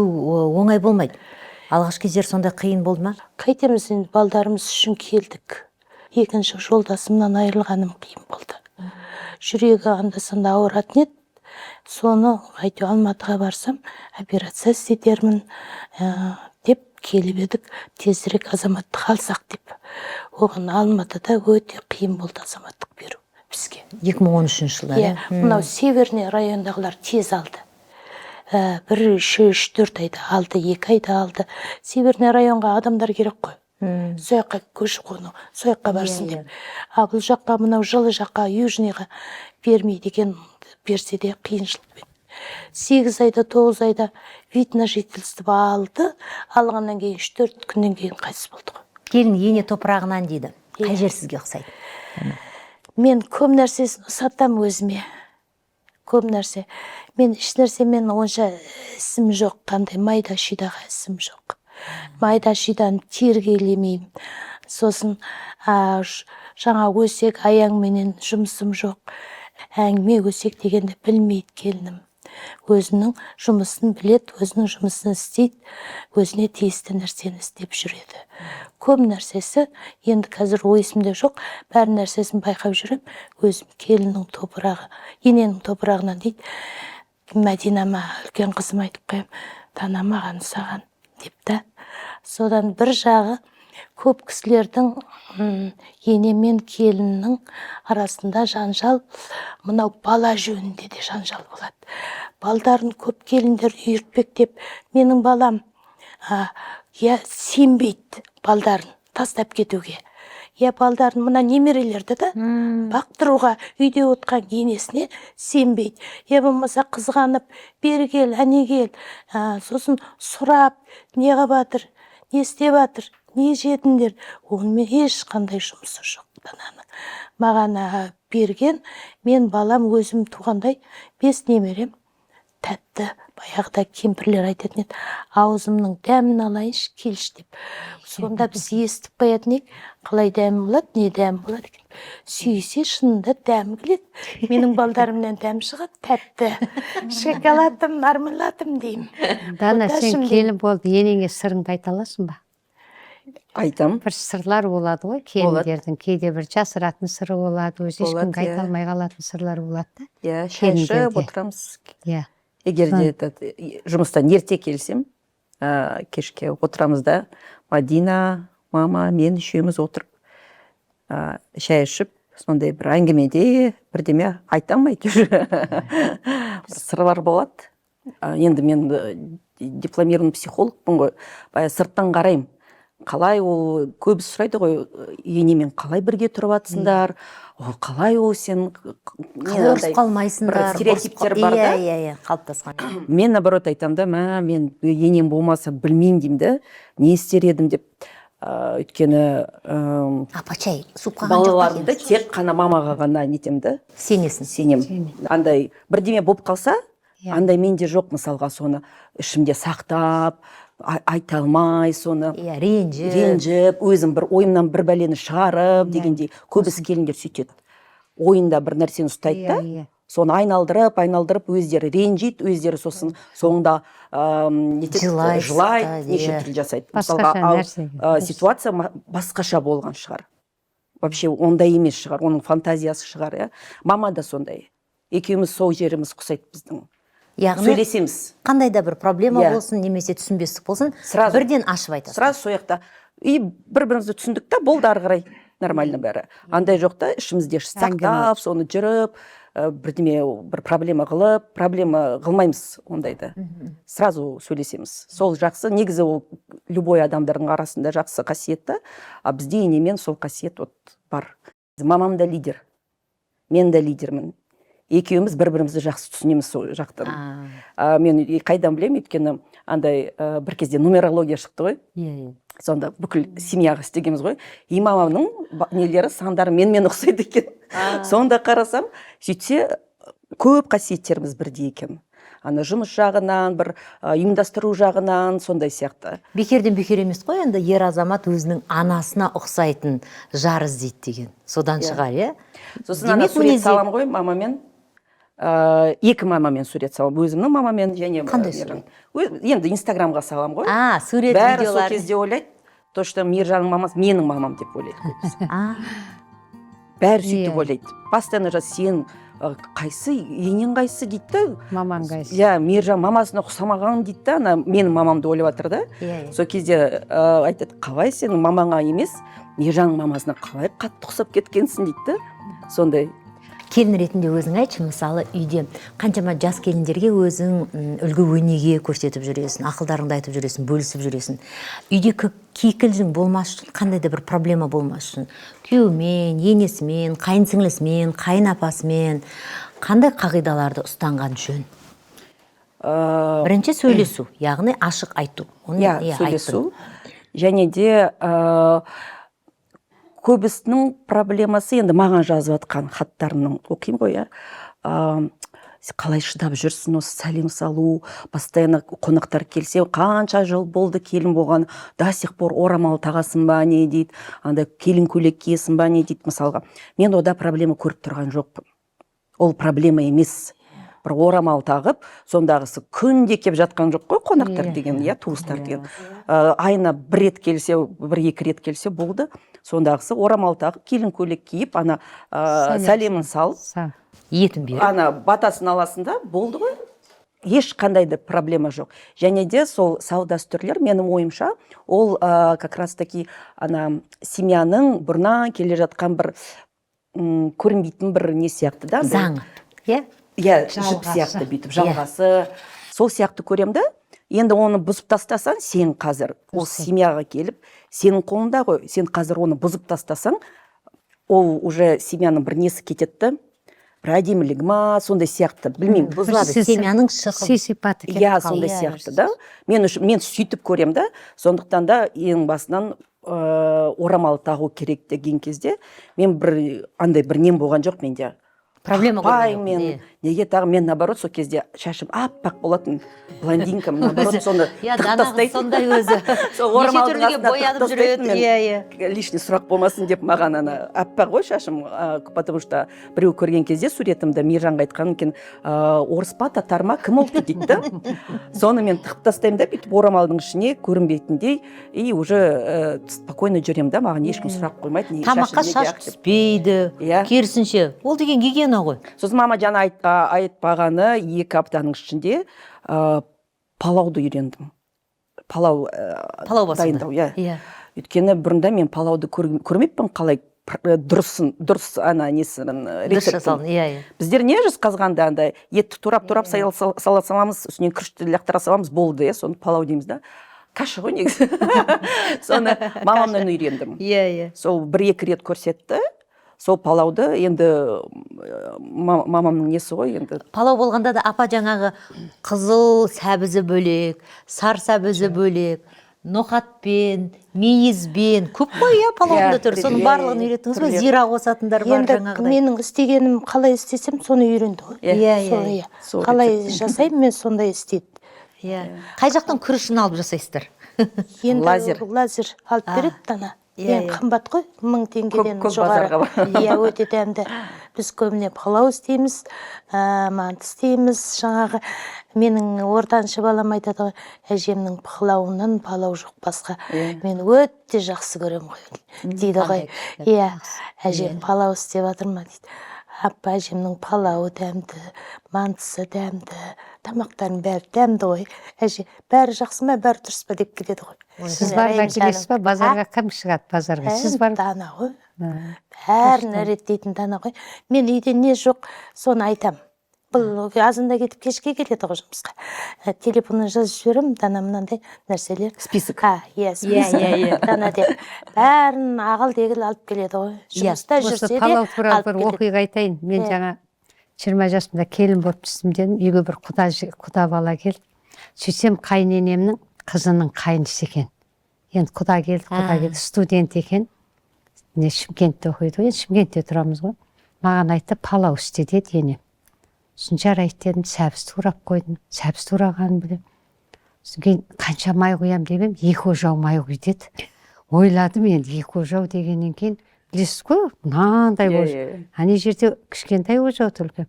[SPEAKER 1] оңай болмайды. Алғашқы кездер сондай қиын болды ма?
[SPEAKER 3] Қайтеміз енді, балдарымыз үшін келдік. Екінші жолдасымнан айырылғаным қиын болды. Жүрегі анда санда ауыратын еді, соны әйтеуір Алматыға барсам, операция істетермін деп келіп едік, тезірек азаматтық алсақ деп. Оған Алматыда өте қиын болды азаматтық беру бізге.
[SPEAKER 1] 2013 жылдары?
[SPEAKER 3] Иә, мынау Северный райондағылар тез алды. Бір 3-4 айда алды, 2 айда алды. Северный районға адамдар керек қой, сол жаққа көшіп қону, сол жаққа барсын деп. А бұл жаққа, мынау жылы жаққа, южныйға бермейді екен, берсе де қиыншылықпен, 8 айда, 9 айда вид на жительство алды. Алғаннан кейін 3-4 күннен кейін қайтыс болды ғой.
[SPEAKER 1] Келін ене топырағынан дейді. Қай жер сізге ұқсайды?
[SPEAKER 3] Мен көп нәрсесін ұсатамын өзіме, көп нәрсе. Мен еш нәрсемен онша ісім жоқ, қандай майда шидаға ісім жоқ, майда шиданы тергелемеймін. Сосын жаңа өсек аяңменен жұмысым жоқ, әңгіме өсек дегенді білмейді келінім. Өзінің жұмысын біледі, өзінің жұмысын істейді, өзіне тиісті нәрсені істеп жүреді. Көп нәрсесі енді қазір ой есімде жоқ, бәр нәрсесін байқап жүремін өзім. Келіннің топырағы ененің топырағынан дейді. Мәдинама, үлкен қызыма айтып қоямын: «Дана, маған саған», — деп та. Содан бір жағы, көп кісілердің ене мен келіннің арасында жанжал мынау бала жөнінде де жанжал болады. Балдарын көп келіндер үйіртпектеп, менің балам я сенбейді балдарын тастап кетуге, я балдарын, мына немерелерді да бақтыруға үйде отқан енесіне сенбейді, я болмаса қызғанып, бері кел, әне кел, сосын сұрап, не қылып жатыр, не істеп жатыр, не жедіңдер. Онымен ешқандай жұмысы жоқ Дананың. Маған берген, мен балам өзім туғандай бес немерем тәтті. Баяғыда кемпірлер айтатын еді: «Аузымның дәмін алайыншы, келші», — деп. Сонда біз естіп қоятын едік, қалай дәмі болады, не дәмі болады екен. Сүйсе, шынында дәмі келеді. Менің балдарымнан дәм шығады тәтті, шоколадым, мармеладым деймін.
[SPEAKER 4] Дана, сен
[SPEAKER 3] Оташым деймін.
[SPEAKER 4] келін болып, енеңе сырыңды айта аласың ба?
[SPEAKER 2] Айтам.
[SPEAKER 4] Бір сырлар болады ғой келіндердің, кейде бір жасыратын сыры болады, өзі
[SPEAKER 2] Болады,
[SPEAKER 4] ешкімге айта
[SPEAKER 2] иә.
[SPEAKER 4] алмай қалатын сырлар болады да.
[SPEAKER 2] Иә, шай ішіп
[SPEAKER 4] Келіндерде.
[SPEAKER 2] отырамыз. Егер де этот, жұмыстан ерте келсем, кешке отырамыз да, Мадина, мама, мен үшеуміз отырып, шай ішіп, сондай бір әңгімеде бірдеме айтамын әйтеуір. Бір сырлар болады. Енді мен дипломированный психологпын ғой, баяғы сырттан қараймын, қалай ол. Көбісі сұрайды ғой: «Енемен қалай бірге тұрып жатсыңдар?» Ол қалай, ол сен не
[SPEAKER 1] Қалай ұрысып
[SPEAKER 2] андай
[SPEAKER 1] қалмайсыңдар?
[SPEAKER 2] бір стереотиптер бар да.
[SPEAKER 1] Иә, қалыптасқан.
[SPEAKER 2] Мен, наоборот, айтамын да: мә, мен енем болмаса, білмеймін деймін да, не істер едім деп. Өйткені
[SPEAKER 1] Апа, чай суып қалған жоқ па?
[SPEAKER 2] балаларымды тек қана мамаға ғана нетемін да.
[SPEAKER 1] Сенесің.
[SPEAKER 2] Сенемін. Андай бірдеме болып қалса, андай менде жоқ, мысалға, соны ішімде сақтап, айта алмай соны,
[SPEAKER 1] Иә, ренжіп.
[SPEAKER 2] ренжіп, өзім бір ойымнан бір бәлені шығарып дегендей. Көбісі келіндер сөйтеді, ойында бір нәрсені ұстайды да,
[SPEAKER 4] Иә, иә.
[SPEAKER 2] соны айналдырып, айналдырып, өздері ренжиді, өздері сосын соңында нетеді,
[SPEAKER 1] Жылайды,
[SPEAKER 2] жылайды,
[SPEAKER 1] сықтайды,
[SPEAKER 2] неше
[SPEAKER 1] иә.
[SPEAKER 2] түрлі жасайды.
[SPEAKER 4] Басқаша
[SPEAKER 2] Мысалға, ал
[SPEAKER 4] нәрсеге.
[SPEAKER 2] ситуация басқаша болған шығар, вообще ондай емес шығар, оның фантазиясы шығар, иә. Мама да сондай, екеуміз сол жеріміз ұқсайды біздің.
[SPEAKER 1] Яғни
[SPEAKER 2] Сөйлесеміз.
[SPEAKER 1] қандай да бір проблема болсын немесе түсінбестік болсын,
[SPEAKER 2] Сразу.
[SPEAKER 1] бірден ашып айтасың.
[SPEAKER 2] Сразу сол жақта и бір бірімізді түсіндік та, болды, ары қарай нормально бәрі. Андай жоқ та, ішімізде сақтап, соны жүріп, бірдеме бір проблема қылып, проблема қылмаймыз ондайды, сразу сөйлесеміз. Сол жақсы негізі, ол любой адамдардың арасында жақсы қасиет та. А бізде енемен сол қасиет вот бар. Мамам да лидер, мен де лидермін, екеуміз бір бірімізді жақсы түсінеміз сол жақтан. А, мен қайдан білемін? Өйткені андай бір кезде нумерология шықты ғой.
[SPEAKER 1] иә иә
[SPEAKER 2] Сонда бүкіл семьяға істегенбіз ғой, и мамамның нелері, сандары менімен ұқсайды екен. Сонда қарасам, сөйтсе, көп қасиеттеріміз бірдей екен, ана жұмыс жағынан, бір ұйымдастыру жағынан, сондай сияқты.
[SPEAKER 1] Бекерден бекер емес қой енді, ер азамат өзінің анасына ұқсайтын жар іздейді деген содан шығар, иә.
[SPEAKER 2] Сосын ана
[SPEAKER 1] Демек,
[SPEAKER 2] сурет саламын ғой мамамен, екі мамамен сурет саламын, өзімнің мамамен және
[SPEAKER 1] Қандай
[SPEAKER 2] Мейіржан. Енді Инстаграмға саламын ғой.
[SPEAKER 1] А, сурет,
[SPEAKER 2] Бәрі сол
[SPEAKER 1] видеолар.
[SPEAKER 2] кезде ойлайды то, что Мейіржанның мамасы менің мамам деп ойлайды көбісі. Бәрі сөйтіп ойлайды постоянно. Жаз, сен қайсы енең, қайсысы дейді да.
[SPEAKER 4] Мамаң қайсы?
[SPEAKER 2] Иә, Мейіржан мамасына ұқсамаған дейді да, ана менің мамамды ойлап жатыр да.
[SPEAKER 1] иә иә
[SPEAKER 2] Сол кезде айтады: қалай сенің мамаңа емес, Мейіржанның мамасына қалай қатты ұқсап кеткенсің дейді да, сондай.
[SPEAKER 1] Келін ретінде өзің айтшы, мысалы, үйде қаншама жас келіндерге өзің үлгі өнеге көрсетіп жүресің, ақылдарыңды айтып жүресің, бөлісіп жүресің. Үйде кикілжің болмас үшін, қандай да бір проблема болмас үшін, күйеуімен, енесімен, қайын сіңлісімен, қайын апасымен қандай қағидаларды ұстанған жөн? Бірінші сөйлесу, яғни ашық айту. Оны,
[SPEAKER 2] Иә, сөйлесу. Және де көбісінің проблемасы, енді маған жазып жатқан хаттарының оқимын ғой, иә. Сен қалай шыдап жүрсің, осы сәлем салу, постоянно қонақтар келсе, қанша жыл болды келін болған, до сих пор орамал тағасың ба, не дейді, андай келін көйлек киесің ба, не дейді. Мысалға, мен ода проблема көріп тұрған жоқпын, ол проблема емес. Бір орамал тағып, сондағысы күнде келіп жатқан жоқ қой қонақтар деген, иә, туыстар деген. Айына бір рет келсе, бір екі рет келсе болды. Сондағысы орамал тағып, келін көйлек киіп, ана
[SPEAKER 4] Сәлем.
[SPEAKER 2] сәлемін салып,
[SPEAKER 1] Етін беріп,
[SPEAKER 2] ана батасын аласың да, болды ғой, ешқандай да проблема жоқ. Және де сол салт дәстүрлер, менің ойымша, ол как раз таки ана семьяның бұрыннан келе жатқан бір көрінбейтін бір не сияқты да андай.
[SPEAKER 1] Заңы, иә.
[SPEAKER 2] Иә, жіп
[SPEAKER 4] Жалғасы.
[SPEAKER 2] сияқты бүйтіп жалғасы, сол сияқты көремін да. Енді оны бұзып тастасаң, сен қазір ол семьяға келіп, сенің қолыңда ғой. Сен қазір оны бұзып тастасаң, ол уже семьяның бір несі кетеді да, бір әдемілігі ма, сондай сияқты, білмеймін.
[SPEAKER 1] Бұзылады семьяның шықы.
[SPEAKER 4] Сый сипаты кетіп
[SPEAKER 2] Иә,
[SPEAKER 4] қалды.
[SPEAKER 2] сондай сияқты да. Мен үшін, мен сөйтіп көремін да. Сондықтан да ең басынан орамал тағу керек деген кезде мен бір андай бір нем болған жоқ менде.
[SPEAKER 1] Проблема
[SPEAKER 2] Тақпай
[SPEAKER 1] көрген
[SPEAKER 2] мен
[SPEAKER 1] жоқпын,
[SPEAKER 2] неге тағы? Мен, наоборот, сол кезде шашым аппақ болатын, блондинка, наоборот, соны
[SPEAKER 1] Иә,
[SPEAKER 2] тығып
[SPEAKER 1] дана қыз
[SPEAKER 2] тастайтын.
[SPEAKER 1] Сондай өзі.
[SPEAKER 2] Сол
[SPEAKER 1] Неше
[SPEAKER 2] орамалдың
[SPEAKER 1] түрліге
[SPEAKER 2] астына тығып
[SPEAKER 1] боянып жүреді.
[SPEAKER 2] тастайтын мен.
[SPEAKER 1] Иә, иә.
[SPEAKER 2] Лишний сұрақ болмасын деп, маған ана аппақ ғой шашым, потому что біреу көрген кезде суретімді, Мейіржанға айтқан екен: орыс па, татар ма, кім ұлты дейді да. Соны мен тығып тастаймын да бүйтіп орамалдың ішіне көрінбейтіндей, и уже спокойно жүремін да, маған ешкім сұрақ қоймайды, неге
[SPEAKER 1] Тамаққа
[SPEAKER 2] шашың неге
[SPEAKER 1] шаш
[SPEAKER 2] ақ деп.
[SPEAKER 1] түспейді.
[SPEAKER 2] Иә.
[SPEAKER 1] Керісінше, ол деген гигиена ғой.
[SPEAKER 2] Сосын мама жаңа айтпағаны, 2 аптаның ішінде палауды үйрендім, палау
[SPEAKER 1] Палау басуды.
[SPEAKER 2] дайындау, иә.
[SPEAKER 1] Иә.
[SPEAKER 2] Өйткені бұрында мен палауды көрмеппін, қалай дұрысын, дұрыс ана несін,
[SPEAKER 1] Дұрыс
[SPEAKER 2] рецептін.
[SPEAKER 1] жасалын, иә.
[SPEAKER 2] Біздер не, Жезқазғанда андай етті турап турап сала саламыз, үстінен күрішті лақтыра саламыз, болды, иә, соны палау дейміз да. Каша ғой негізі. Соны мамамнан үйрендім.
[SPEAKER 1] Иә, иә.
[SPEAKER 2] Сол бір екі рет көрсетті. Сол палауды енді мамамның несі ғой енді.
[SPEAKER 1] Палау болғанда да, апа, жаңағы қызыл сәбізі бөлек, сар сәбізі бөлек, ноқатпен, мейізбен, көп қой, иә, палаудың да
[SPEAKER 2] Иә,
[SPEAKER 1] түрі. Соның
[SPEAKER 2] иә,
[SPEAKER 1] барлығын
[SPEAKER 2] иә,
[SPEAKER 1] үйреттіңіз ба?
[SPEAKER 2] түрлері.
[SPEAKER 1] Зира қосатындар бар
[SPEAKER 3] Енді
[SPEAKER 1] жаңағыдай.
[SPEAKER 3] менің істегенім, қалай істесем, соны үйренді ғой.
[SPEAKER 1] Иә, иә,
[SPEAKER 3] Сол,
[SPEAKER 1] иә.
[SPEAKER 3] иә.
[SPEAKER 2] Сол
[SPEAKER 3] Қалай
[SPEAKER 2] рецептпен.
[SPEAKER 3] жасаймын мен, сондай істейді.
[SPEAKER 1] Иә, қай жақтан күрішін алып жасайсыздар?
[SPEAKER 3] Енді
[SPEAKER 2] Лазер.
[SPEAKER 3] Лазер алып береді, Дана.
[SPEAKER 1] Иә,
[SPEAKER 3] Ең
[SPEAKER 1] иә.
[SPEAKER 3] қымбат қой, 1000 теңгеден
[SPEAKER 2] Көк
[SPEAKER 3] жоғары.
[SPEAKER 2] базарға бар.
[SPEAKER 3] Иә, өте дәмді. Біз көбіне палау істейміз, манты істейміз. Жаңағы менің ортаншы балам айтады ғой: «Әжемнің палауынан палау жоқ басқа, мен өте жақсы көремін ғой», — дейді ғой.
[SPEAKER 1] Қандай күшті.
[SPEAKER 3] Иә, «Әжем палау істеп жатыр ма?» — дейді. «Апа, әжемнің палауы дәмді, мантысы дәмді, тамақтарының бәрі дәмді ғой, әже, бәрі жақсы ма, бәрі дұрыс па?» — деп келеді ғой.
[SPEAKER 4] Сіз барып
[SPEAKER 3] Райым
[SPEAKER 4] әкелесіз ба
[SPEAKER 3] жаным.
[SPEAKER 4] базарға? Кім шығады базарға, сіз барып?
[SPEAKER 3] Дана ғой, бәрін реттейтін Дана ғой. Мен үйде не жоқ, соны айтам. Бұл азанда кетіп, кешке келеді ғой жұмысқа. Телефоннан жазып жіберемін: «Дана, мынандай нәрселер».
[SPEAKER 2] Список.
[SPEAKER 3] А, иә, список.
[SPEAKER 1] Иә, иә.
[SPEAKER 3] Дана деп, бәрін ағыл дегіл алып келеді ғой.
[SPEAKER 1] Иә.
[SPEAKER 3] Жұмыста
[SPEAKER 4] Осы
[SPEAKER 3] жүрсе де
[SPEAKER 4] палау туралы
[SPEAKER 3] алып
[SPEAKER 4] бір
[SPEAKER 3] келеді.
[SPEAKER 4] оқиға айтайын мен.
[SPEAKER 3] Иә.
[SPEAKER 4] Жаңа 20 жасымда келін болып түстім дедім. Үйге бір құда бала келді. Сөйтсем, қайыненемнің қызының қайнысы екен. Енді құда келді, құда келді, студент екен, не, Шымкентте оқиды ғой енді, Шымкентте тұрамыз ғой. Маған айтты: «Палау істе», — деді енем. Сосын «Жарайды» дедім, сәбіз турап қойдым. Сәбіз турағанын білемін. Содан кейін «Қанша май құямын?» деп едім, «2 ожау май құй», — деді. Ойладым, енді 2 ожау дегеннен кейін, білесіз ғой, мынандай
[SPEAKER 2] Иә,
[SPEAKER 4] ожау.
[SPEAKER 2] иә.
[SPEAKER 4] Ана жерде кішкентай ожау тұр, үлкен.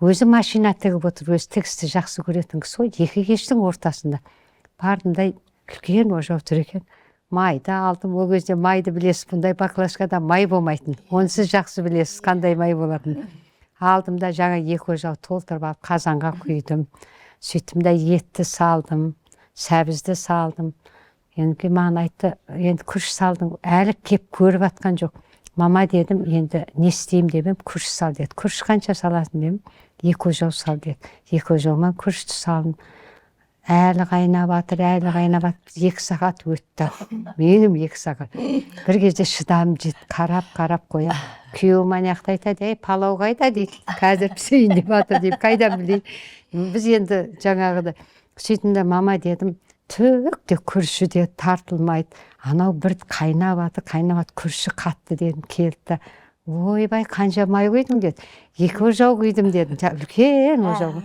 [SPEAKER 4] Өзі машина тігіп отыр, өзі тігісті жақсы көретін кісі ғой. Екі кештің ортасында бардым да, үлкен ожау тұр екен. Майды алдым. Ол кезде майды білесіз, бұндай баклажкада май болмайтын, оны сіз жақсы білесіз, қандай май болатынын. Алдым да, жаңа 2 ожау толтырып алып, қазанға құйдым. Сөйттім да, етті салдым, сәбізді салдым. Енді маған айтты: «Енді күріш салдың, әлі кеп көріп жатқан жоқ, мама», — дедім. «Енді не істеймін?» — деп едім, «Күріш сал», — деді. «Күріш қанша саласың?» — дедім. «2 ожау сал», — деді. 2 ожаумен күрішті салдым. Әлі қайнап жатыр, әлі қайнап жатыр. 2 сағат өтті менің, 2 сағат. Бір кезде шыдамым жетті, қарап қарап қоямын. Күйеуім ана жақта айтады: «Ей, палау қайда?» — дейді. «Қазір пісейін деп жатыр», — деймін. Қайдан білейін біз енді жаңағыдай. Сөйттім де, «Мама, — дедім, — түк те, күріші де тартылмайды, анау бір қайнап жатыр, қайнап жатыр, күріші қатты», — дедім. Келді да: «Ойбай, қанша май құйдың?» — деді. «2 ожау құйдым», — дедім. Үлкен ожау.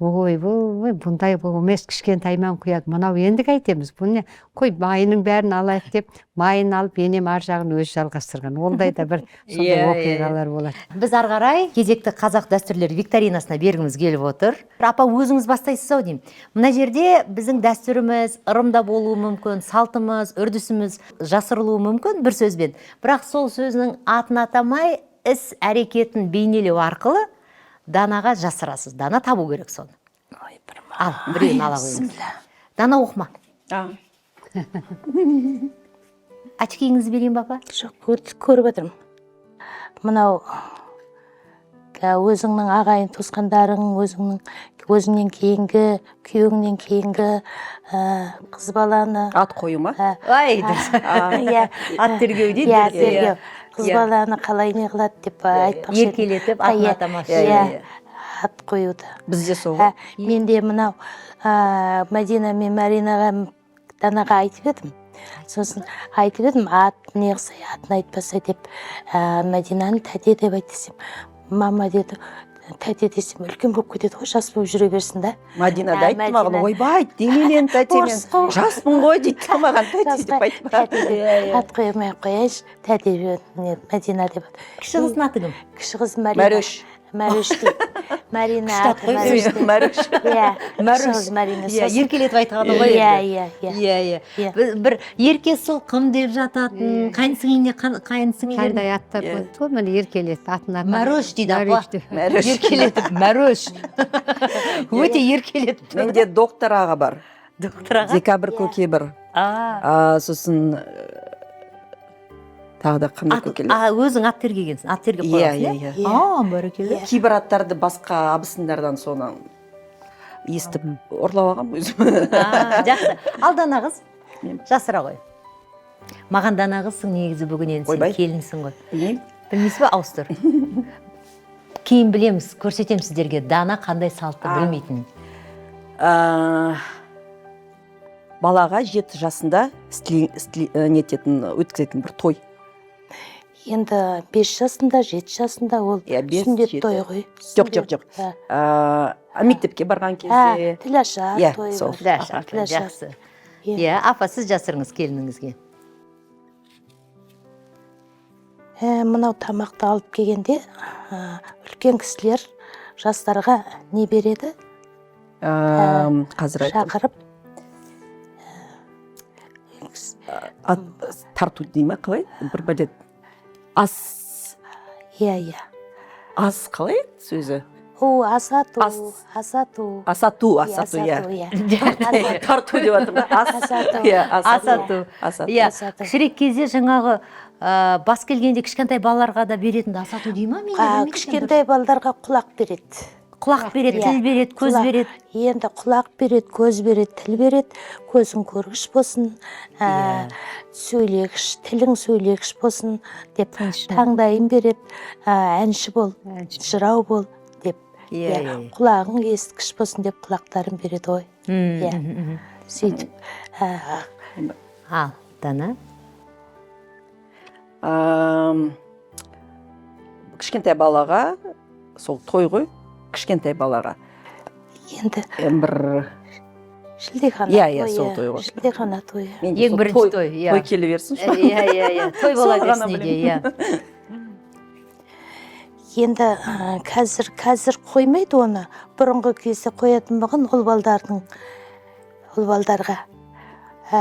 [SPEAKER 4] «Ойбой, бұндай бұл емес, кішкентаймен құяды мынау, енді қайтеміз, бұны не? Қой, майының бәрін алайық», — деп, майын алып, енем ар жағын өзі жалғастырған. Ондай да бір сондай
[SPEAKER 1] Иә, иә, иә.
[SPEAKER 4] оқиғалар болады.
[SPEAKER 1] Біз ары қарай кезекті қазақ дәстүрлері викторинасына бергіміз келіп отыр. Апа, өзіңіз бастайсыз ау деймін. Мына жерде біздің дәстүріміз, ырым да болуы мүмкін, салтымыз, үрдісіміз жасырылуы мүмкін бір сөзбен. Бірақ сол сөзінің атын атамай, іс әрекетін бейнелеу арқылы Данаға жасырасыз. Дана табу керек соны.
[SPEAKER 3] Ой, бір
[SPEAKER 1] Ал, біреуін ала қойыңыз. Дана, оқыма.
[SPEAKER 2] А.
[SPEAKER 1] Очкиіңізді берейін ба, апа?
[SPEAKER 3] Жоқ, көріп отырмын. Мынау өзіңнің ағайын туысқандарың, өзіңнің, өзіңнен кейінгі, күйеуіңнен кейінгі қыз баланы
[SPEAKER 2] Ат қою ма?
[SPEAKER 1] Ай, дұрыс.
[SPEAKER 3] Иә.
[SPEAKER 1] Ат тергеу дейді.
[SPEAKER 3] Иә,
[SPEAKER 1] Дұрыс,
[SPEAKER 3] тергеу. Қыз
[SPEAKER 1] Иә.
[SPEAKER 3] баланы қалай не қылады деп айтпақшы едім.
[SPEAKER 1] Еркелетіп, атын
[SPEAKER 3] Иә,
[SPEAKER 1] атамас.
[SPEAKER 3] иә,
[SPEAKER 2] Иә, иә.
[SPEAKER 3] ат қоюды.
[SPEAKER 2] Бізде сол
[SPEAKER 3] Ә,
[SPEAKER 2] ғой.
[SPEAKER 3] Менде мынау Мадина мен Маринаға, Данаға айтып едім, сосын айтып едім, ат не қылса, атын айтпаса деп. Мадинаны тәте деп айт десем, «Мама, — деді, — тәте десем, үлкен болып кетеді ғой, жас болып жүре берсін да».
[SPEAKER 2] Мадина да
[SPEAKER 3] Ә,
[SPEAKER 2] айтты маған:
[SPEAKER 3] Мадина.
[SPEAKER 2] «Ойбай, демей, тәте, мен
[SPEAKER 3] Орыс қой.
[SPEAKER 2] жаспын ғой», — дейді да, «маған тәте деп
[SPEAKER 3] Жасқа
[SPEAKER 2] айтпа».
[SPEAKER 3] тәте деп ат қоймай ақ қояйыншы, тәте не, Мадина деп.
[SPEAKER 1] Кіші қыздың аты кім?
[SPEAKER 3] Кіші қыз Марина.
[SPEAKER 2] Мәрөш.
[SPEAKER 3] Мәрөш дейді Марина.
[SPEAKER 1] Күшті ат
[SPEAKER 3] аты
[SPEAKER 1] қой.
[SPEAKER 3] Мәрөш дейді.
[SPEAKER 2] Мәрөш.
[SPEAKER 3] Иә, кіші қыз Марина.
[SPEAKER 1] Иә,
[SPEAKER 3] Сосын
[SPEAKER 1] еркелетіп айтқаны ғой
[SPEAKER 3] иә
[SPEAKER 1] енді.
[SPEAKER 3] иә иә
[SPEAKER 1] Иә, иә.
[SPEAKER 3] Иә.
[SPEAKER 1] Бір ерке сылқым деп жататын, қайын сіңліне, қайын сіңлілеріне.
[SPEAKER 4] Қандай аттар
[SPEAKER 2] Иә.
[SPEAKER 4] қойды ғой, міне, еркелетіп атын атамай.
[SPEAKER 1] Мәрөш дейді, апа.
[SPEAKER 4] Мәрөш деп.
[SPEAKER 2] Мәрөш.
[SPEAKER 1] Еркелетіп, Мәрөш. Өте еркелетіп.
[SPEAKER 2] Менде доктор аға бар.
[SPEAKER 1] Доктор аға.
[SPEAKER 2] Декабрь көке бір.
[SPEAKER 1] А.
[SPEAKER 2] А, сосын тағы да қандай
[SPEAKER 1] Ат,
[SPEAKER 2] көкелер?
[SPEAKER 1] а, өзің ат тергегенсің, ат тергеп
[SPEAKER 2] Иә,
[SPEAKER 1] қойғансың,
[SPEAKER 2] иә,
[SPEAKER 3] иә.
[SPEAKER 1] А, бәрекелді.
[SPEAKER 2] Кейбір аттарды басқа абысындардан соны естіп, ұрлап алғанмын өзім.
[SPEAKER 1] А, жақсы. Ал, Дана қыз, жасыра ғой. Маған Дана қызсың негізі бүгін, енді сен
[SPEAKER 2] Ойбай.
[SPEAKER 1] келінсің ғой.
[SPEAKER 2] Білмеймін.
[SPEAKER 1] Білмейсіз ба? Ауыстыр. Кейін білеміз, көрсетемін сіздерге Дана қандай салтты білмейтінін.
[SPEAKER 2] Балаға 7 жасында нететін, өткізетін бір той.
[SPEAKER 3] Енді 5 жасында, 7 жасында ол
[SPEAKER 2] Иә, 5,
[SPEAKER 3] сүндет
[SPEAKER 2] 7.
[SPEAKER 3] тойы ғой.
[SPEAKER 2] Жоқ, жоқ, жоқ.
[SPEAKER 3] Ә,
[SPEAKER 2] Мектепке барған
[SPEAKER 3] ә,
[SPEAKER 2] кезде.
[SPEAKER 3] Тілашар
[SPEAKER 2] Иә,
[SPEAKER 3] тойы
[SPEAKER 2] сол.
[SPEAKER 3] бар.
[SPEAKER 1] Тілашар той,
[SPEAKER 3] Тілашар.
[SPEAKER 1] жақсы.
[SPEAKER 3] Иә.
[SPEAKER 1] Иә, апа, сіз жасырыңыз келініңізге.
[SPEAKER 3] Мынау тамақты алып келгенде үлкен кісілер жастарға не береді?
[SPEAKER 2] Қазір айтамын.
[SPEAKER 3] Шақырып.
[SPEAKER 2] Тарту дей ма, қалай? Бір бәле ас.
[SPEAKER 3] Иә, иә.
[SPEAKER 2] Ас қалай еді сөзі?
[SPEAKER 3] О, асату,
[SPEAKER 2] Ас.
[SPEAKER 3] асату.
[SPEAKER 2] Асату,
[SPEAKER 3] Иә,
[SPEAKER 2] асату, иә.
[SPEAKER 3] иә.
[SPEAKER 2] Тарту деп жатырмын. Ас,
[SPEAKER 3] Асату.
[SPEAKER 2] иә, асату.
[SPEAKER 1] Асату.
[SPEAKER 2] Асату.
[SPEAKER 1] Иә,
[SPEAKER 3] Асату.
[SPEAKER 1] кішірек кезде жаңағы бас келгенде кішкентай балаларға да беретін асату дей ма? Мен де
[SPEAKER 3] А,
[SPEAKER 1] білмейді екенмін.
[SPEAKER 3] кішкентай балдарға құлақ береді.
[SPEAKER 1] Құлақ береді,
[SPEAKER 3] Иә.
[SPEAKER 1] тіл береді, көз
[SPEAKER 3] Құлақ.
[SPEAKER 1] береді.
[SPEAKER 3] Енді құлақ береді, көз береді, тіл береді. Көзің көргіш болсын, сөйлегіш, тілің сөйлегіш болсын деп таңдайын береді, әнші бол, жырау бол деп.
[SPEAKER 1] Иә,
[SPEAKER 3] Иә,
[SPEAKER 1] иә, иә.
[SPEAKER 3] құлағың естігіш болсын деп құлақтарын береді ғой. Иә. Сөйтіп,
[SPEAKER 1] Ал, Дана.
[SPEAKER 2] Кішкентай балаға сол той ғой, кішкентай балаға.
[SPEAKER 3] Енді
[SPEAKER 2] Бір
[SPEAKER 3] шілдехана
[SPEAKER 2] Иә, иә,
[SPEAKER 3] тойы,
[SPEAKER 2] сол той ғой.
[SPEAKER 3] Шілдехана тойы.
[SPEAKER 2] Менде
[SPEAKER 1] Ең
[SPEAKER 2] сол
[SPEAKER 1] бірінші той, иә.
[SPEAKER 2] Той келе берсін.
[SPEAKER 1] Иә, иә, иә. Той бола
[SPEAKER 2] Соны ғана
[SPEAKER 1] берсін үйде, иә.
[SPEAKER 3] Енді қазір қоймайды оны. Бұрынғы кезде қоятын болған ұл балдардың, ұл балдарға.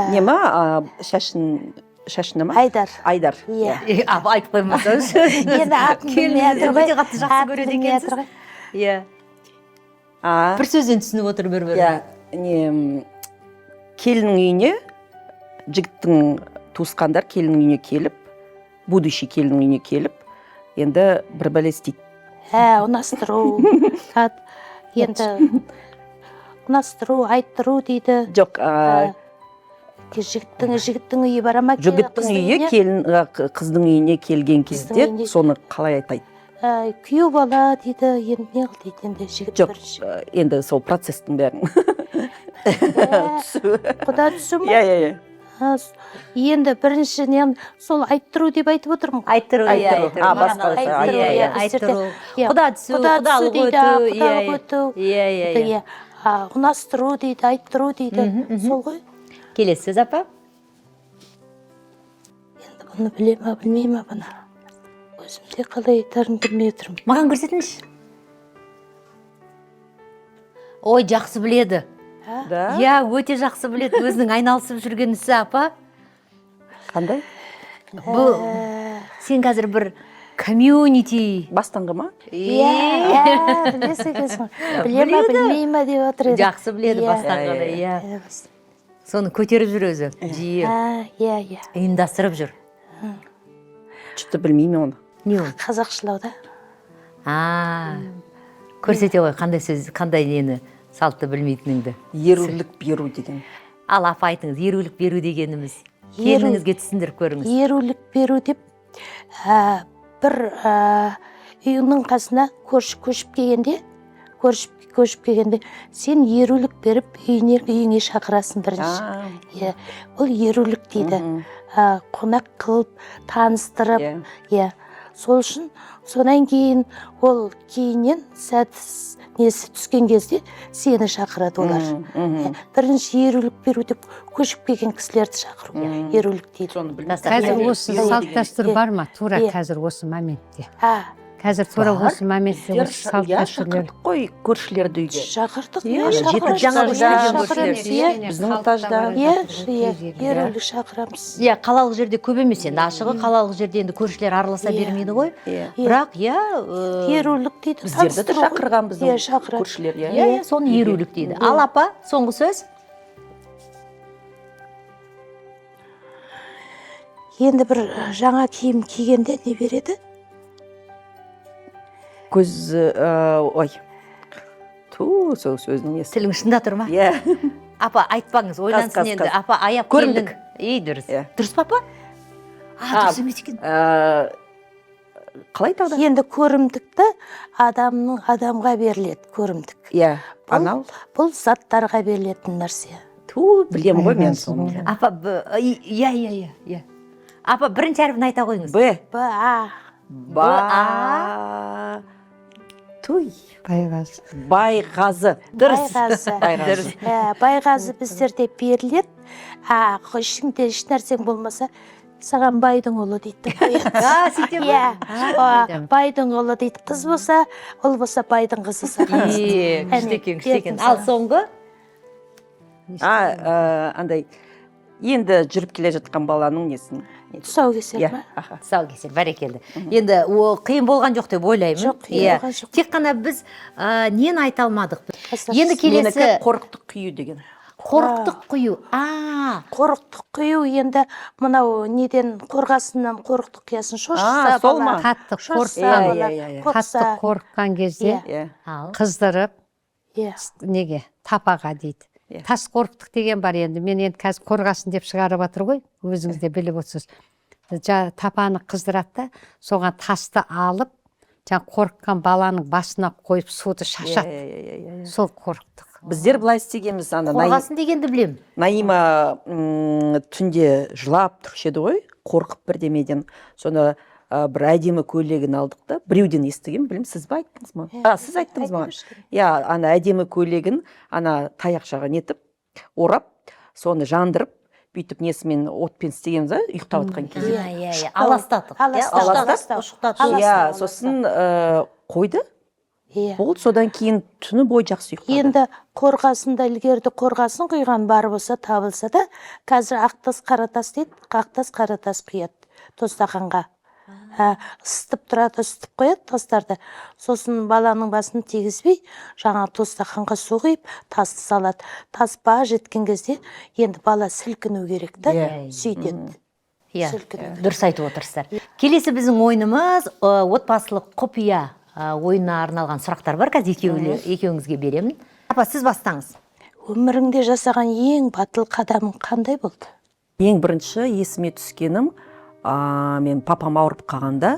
[SPEAKER 2] Не ма, шашына ма?
[SPEAKER 3] Айдар.
[SPEAKER 2] Айдар.
[SPEAKER 3] Иә.
[SPEAKER 1] Апа, айтып қоймасаңызшы.
[SPEAKER 3] Енді атын білмей
[SPEAKER 1] Келініңізді
[SPEAKER 3] жатыр ғой.
[SPEAKER 1] өте қатты жақсы
[SPEAKER 3] Атын
[SPEAKER 1] көреді
[SPEAKER 3] білмей
[SPEAKER 1] екенсіз.
[SPEAKER 3] жатыр ғой.
[SPEAKER 1] Иә. Бір сөзден түсініп отыр бір-бірін.
[SPEAKER 2] Иә, не, келіннің үйіне жігіттің туысқандар келіннің үйіне келіп, будущий келіннің үйіне келіп, енді бір бәле істейді.
[SPEAKER 3] Ә, ұнастыру. Енді ұнастыру, айттыру дейді.
[SPEAKER 2] Жоқ,
[SPEAKER 3] Жігіттің үйі бара ма?
[SPEAKER 2] Жігіттің
[SPEAKER 3] қыздың
[SPEAKER 2] үйі
[SPEAKER 3] үйіне?
[SPEAKER 2] келін, қыздың үйіне келген кезде
[SPEAKER 3] үйіне.
[SPEAKER 2] соны қалай айтайды?
[SPEAKER 3] Күйеу бала дейді, енді не қыл дейді енді жігіт
[SPEAKER 2] Жоқ,
[SPEAKER 3] бірінші.
[SPEAKER 2] енді сол процесстің бәрін.
[SPEAKER 3] Ә, құда түсу ма?
[SPEAKER 2] Иә, иә, иә.
[SPEAKER 3] Енді біріншінен сол айттыру деп айтып отырмын ғой.
[SPEAKER 1] Айттыру, иә,
[SPEAKER 2] Айттыру.
[SPEAKER 1] айттыру.
[SPEAKER 2] А, басқа
[SPEAKER 1] Айттыру,
[SPEAKER 2] айттыру,
[SPEAKER 1] иә,
[SPEAKER 3] иә,
[SPEAKER 1] айттыру.
[SPEAKER 3] Иә.
[SPEAKER 1] Құда түсу,
[SPEAKER 3] Құда түсу
[SPEAKER 1] құдалық
[SPEAKER 3] дейді,
[SPEAKER 1] өту, иә,
[SPEAKER 3] құдалық
[SPEAKER 1] иә.
[SPEAKER 3] өту.
[SPEAKER 1] Иә, иә, иә.
[SPEAKER 3] Иә. Ұнастыру дейді, айттыру дейді. Сол ғой.
[SPEAKER 1] Келесі сөз, апа.
[SPEAKER 3] Енді бұны біле ма, білмей ма бұны? Өзім де қалай айтарымды білмей отырмын.
[SPEAKER 1] Маған көрсетіңізші. Ой, жақсы біледі.
[SPEAKER 2] Да?
[SPEAKER 1] Иә, өте жақсы біледі. Өзінің айналысып жүрген ісі, апа.
[SPEAKER 2] Қандай?
[SPEAKER 1] Бұл сен қазір бір комьюнити.
[SPEAKER 2] Бастаңғы ма?
[SPEAKER 3] Иә, білесің екенсің. Біле ма, білмей ма деп отыр едім.
[SPEAKER 1] Жақсы біледі
[SPEAKER 3] Иә.
[SPEAKER 1] бастаңғыны, иә.
[SPEAKER 3] Иә,
[SPEAKER 1] Соны көтеріп жүр өзі, жиі.
[SPEAKER 3] Иә, иә.
[SPEAKER 1] Ұйымдастырып жүр.
[SPEAKER 2] Что-то білмеймін оны.
[SPEAKER 1] Не ол?
[SPEAKER 3] Қазақшылау да.
[SPEAKER 1] А, көрсете ғой, қандай сөз, қандай нені, салтты білмейтініңді.
[SPEAKER 2] Ерулік беру деген.
[SPEAKER 1] Ал, апа, айтыңыз, ерулік беру дегеніміз. Келініңізге түсіндіріп көріңіз.
[SPEAKER 3] Ерулік беру деп бір үйіңнің қасына көрші көшіп келгенде, көрші көшіп келгенде сен ерулік беріп үйіңе шақырасың бірінші. Иә, ол ерулік дейді. Қонақ қылып, таныстырып,
[SPEAKER 2] Иә.
[SPEAKER 3] иә. Сол үшін содан кейін ол кейіннен сәт несі түскен кезде сені шақырады олар.
[SPEAKER 2] Мгм.
[SPEAKER 3] Иә, бірінші ерулік беру деп көшіп келген кісілерді шақыру ерулік дейді.
[SPEAKER 2] Соны білмеймін.
[SPEAKER 4] Қазір
[SPEAKER 1] Иә.
[SPEAKER 4] осы салт дәстүр бар ма тура
[SPEAKER 3] Иә.
[SPEAKER 4] қазір осы моментте?
[SPEAKER 3] А,
[SPEAKER 4] Қазір тура
[SPEAKER 2] Бар.
[SPEAKER 4] осы моментте
[SPEAKER 2] Біздер
[SPEAKER 4] осы салт
[SPEAKER 2] иә,
[SPEAKER 4] дәстүрлер
[SPEAKER 2] шақырдық қой көршілерді үйге.
[SPEAKER 3] Шақырдық,
[SPEAKER 2] Иә,
[SPEAKER 3] иә,
[SPEAKER 2] ана жетінші
[SPEAKER 3] шақырамыз.
[SPEAKER 1] Жаңа
[SPEAKER 3] Иә,
[SPEAKER 1] көшіп
[SPEAKER 3] шақырамыз,
[SPEAKER 1] көршілер.
[SPEAKER 3] иә.
[SPEAKER 2] Біздің этажда.
[SPEAKER 3] Иә, иә, ерулік шақырамыз.
[SPEAKER 1] Иә, қалалық жерде көп емес енді, ашығы, қалалық жерде енді көршілер араласа
[SPEAKER 3] Иә.
[SPEAKER 1] бермейді ғой.
[SPEAKER 2] Иә.
[SPEAKER 1] Бірақ иә,
[SPEAKER 3] Ерулік дейді.
[SPEAKER 2] Біздерді де
[SPEAKER 3] таныстыру ғой.
[SPEAKER 2] шақырған біздің
[SPEAKER 3] Иә, шақырады.
[SPEAKER 2] көршілер, иә.
[SPEAKER 1] Иә, иә, соны ерулік дейді. Ал, апа, соңғы сөз.
[SPEAKER 3] Енді бір жаңа киім кигенде не береді?
[SPEAKER 2] Көз, ой. Ту, сол сөздің несі.
[SPEAKER 1] Тілің ұшында тұр ма?
[SPEAKER 2] Иә.
[SPEAKER 1] Апа, айтпаңыз, ойлансын
[SPEAKER 2] қаз,
[SPEAKER 1] енді.
[SPEAKER 2] қаз.
[SPEAKER 1] Апа, аяп
[SPEAKER 2] Көрімдік.
[SPEAKER 1] Ей, дұрыс.
[SPEAKER 2] Иә.
[SPEAKER 1] Дұрыс па, апа? А,
[SPEAKER 2] А,
[SPEAKER 1] дұрыс емес екен.
[SPEAKER 2] Қалай тағы да?
[SPEAKER 3] Енді көрімдікті адамның, адамға беріледі көрімдік.
[SPEAKER 2] Иә, анау.
[SPEAKER 3] Бұл заттарға берілетін нәрсе.
[SPEAKER 2] Ту, білемін ғой мен соны.
[SPEAKER 1] Апа, Б, иә, иә, иә, иә. Апа, бірінші әрпін айта қойыңыз.
[SPEAKER 2] Б.
[SPEAKER 3] Б, А.
[SPEAKER 2] Ба. Туй.
[SPEAKER 4] Байғазы.
[SPEAKER 2] Байғазы.
[SPEAKER 1] Дұрыс.
[SPEAKER 3] Байғазы.
[SPEAKER 2] Байғазы.
[SPEAKER 3] Ә, байғазы біздерде беріледі. А ішіңде еш нәрсең болмаса, саған байдың ұлы дейді де қояды.
[SPEAKER 1] А, сөйте ма?
[SPEAKER 3] Иә, а, байдың ұлы дейді. Қыз болса, ұл болса, байдың қызы саған дейді.
[SPEAKER 1] Е, күшті
[SPEAKER 3] Әне,
[SPEAKER 1] екен, күшті екен.
[SPEAKER 3] бердім
[SPEAKER 1] Ал
[SPEAKER 3] саған.
[SPEAKER 1] соңғы?
[SPEAKER 2] А, андай енді жүріп келе жатқан баланың несін.
[SPEAKER 3] Тұсаукесер
[SPEAKER 2] Иә,
[SPEAKER 3] ма?
[SPEAKER 2] аха.
[SPEAKER 1] Тұсаукесер, бәрекелді. Енді о қиын болған жоқ деп ойлаймын.
[SPEAKER 3] Жоқ, қиын
[SPEAKER 1] Иә.
[SPEAKER 3] болған жоқ.
[SPEAKER 1] Тек қана біз нені айта алмадық.
[SPEAKER 3] Қазақша.
[SPEAKER 1] Енді келесі
[SPEAKER 2] Менікі қорықтық құю деген.
[SPEAKER 1] Қорықтық құю. А,
[SPEAKER 3] Қорықтық құю енді мынау неден, қорғасыннан қорықтық құясың, шошытса
[SPEAKER 2] А, сол
[SPEAKER 3] бала.
[SPEAKER 2] ма?
[SPEAKER 4] Қатты
[SPEAKER 3] Шошытса
[SPEAKER 4] қорыққан,
[SPEAKER 3] бала,
[SPEAKER 2] Иә, иә, иә.
[SPEAKER 3] қорықса.
[SPEAKER 4] қатты қорыққан кезде
[SPEAKER 3] Иә.
[SPEAKER 2] Иә.
[SPEAKER 1] Ал.
[SPEAKER 4] қыздырып
[SPEAKER 3] Иә.
[SPEAKER 4] неге, тапаға дейді.
[SPEAKER 2] Иә.
[SPEAKER 4] Тас қорықтық деген бар енді. Мен енді қазір қорғасын деп шығарып жатыр ғой, өзіңіз де біліп отырсыз. Тапаны қыздырады да, соған тасты алып, жаңа қорыққан баланың басына қойып суды шашады.
[SPEAKER 2] Иә, иә, иә, иә.
[SPEAKER 4] Сол қорықтық.
[SPEAKER 2] Біздер былай істегенбіз ана
[SPEAKER 1] Қорғасын дегенді білемін.
[SPEAKER 2] Наима түнде жылап тұрушы еді ғой, қорқып бірдемеден. Соны бір әдемі көйлегін алдық та, біреуден естіген, білмеймін, сіз бе айттыңыз ма? А, сіз айттыңыз маған. Иә, ана әдемі көйлегін ана таяқшаға нетіп, орап, соны жандырып, бүйтіп несімен, отпен істегенбіз да, ұйықтап жатқан кезде.
[SPEAKER 1] Иә, иә, иә.
[SPEAKER 3] Ұшықтау.
[SPEAKER 1] Аластатық. Иә,
[SPEAKER 3] Аластау,
[SPEAKER 1] ұшықтатып,
[SPEAKER 3] аластау.
[SPEAKER 1] ұшықтатып.
[SPEAKER 2] Иә,
[SPEAKER 3] Аластау.
[SPEAKER 2] сосын қойды.
[SPEAKER 3] Иә.
[SPEAKER 2] Болды, содан кейін түні бойы жақсы ұйықтады.
[SPEAKER 3] Енді қорғасында ілгеріде қорғасын құйған бар болса, табылса да, қазір ақ тас, қара тас дейді, ақ тас, қара тас құяды тостақанға. Ә, ысытып тұрады, ысытып қояды тастарды. Сосын баланың басын тигізбей, жаңа тостақанға су құйып, тасты салады. Тас баж еткен кезде енді бала сілкіну керек та,
[SPEAKER 2] Иә.
[SPEAKER 3] сөйтеді.
[SPEAKER 1] Иә,
[SPEAKER 3] Сілкіну.
[SPEAKER 1] дұрыс айтып отырсыздар. Келесі біздің ойынымыз отбасылық құпия ойынына арналған сұрақтар бар. Қазір екеуіңізге беремін. Апа, сіз бастаңыз.
[SPEAKER 3] Өміріңде жасаған ең батыл қадамың қандай болды?
[SPEAKER 2] Ең бірінші есіме түскенім, мен папам ауырып қалғанда,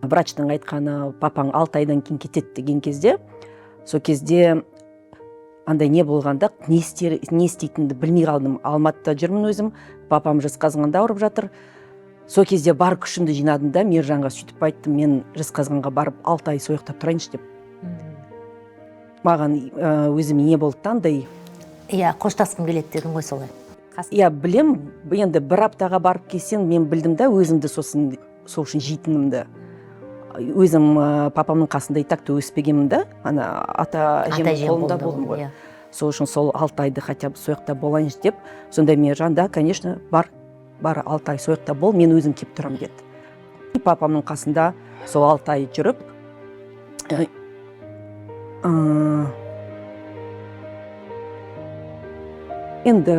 [SPEAKER 2] врачтың айтқаны, папаң 6 айдан кейін кетеді деген кезде, сол кезде андай не болғанда, не істейтінімді білмей қалдым. Алматыда жүрмін өзім, папам Жезқазғанда ауырып жатыр. Сол кезде бар күшімді жинадым да, Мержанға сөйтіп айттым: мен Жезқазғанға барып 6 ай сол жақта тұрайыншы деп. Маған өзіме не болды да андай.
[SPEAKER 1] Иә, қоштасқым келеді дедің ғой солай.
[SPEAKER 2] Иә, білем, енді бір аптаға барып келсең, мен білдім да өзімді, сосын сол үшін жейтінімді. Өзім папамның қасында и так та өспегенмін да, ана ата әжемнің
[SPEAKER 1] әжем
[SPEAKER 2] қолында болдым ғой.
[SPEAKER 1] Иә.
[SPEAKER 2] Сол үшін сол 6 айды хотя бы сол жақта болайыншы деп. Сонда Мержан: да, конечно, бар, бар, 6 ай сол жақта бол, мен өзім келіп тұрамын деді. Папамның қасында сол 6 ай жүріп, енді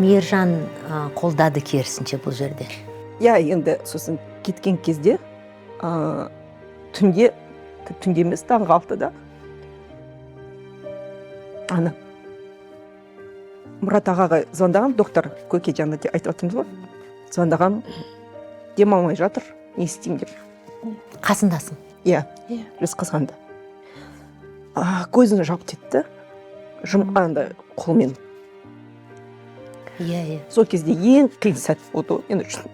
[SPEAKER 1] Мейіржан қолдады керісінше бұл жерде.
[SPEAKER 5] Иә, енді сосын кеткен кезде түнде, түнде емес, таңғы 6-да ана Мұрат ағаға звондағам, доктор Көке, жаңа де айтып жатырмыз ғой, звондағам, демалмай жатыр, не істеймін деп.
[SPEAKER 1] Қасындасың.
[SPEAKER 5] Иә.
[SPEAKER 3] Иә.
[SPEAKER 5] Жезқазғанда. Көзін жап деді да, жұм андай қолмен.
[SPEAKER 1] Иә, иә.
[SPEAKER 5] Сол кезде ең қиын сәт болды ғой мен үшін.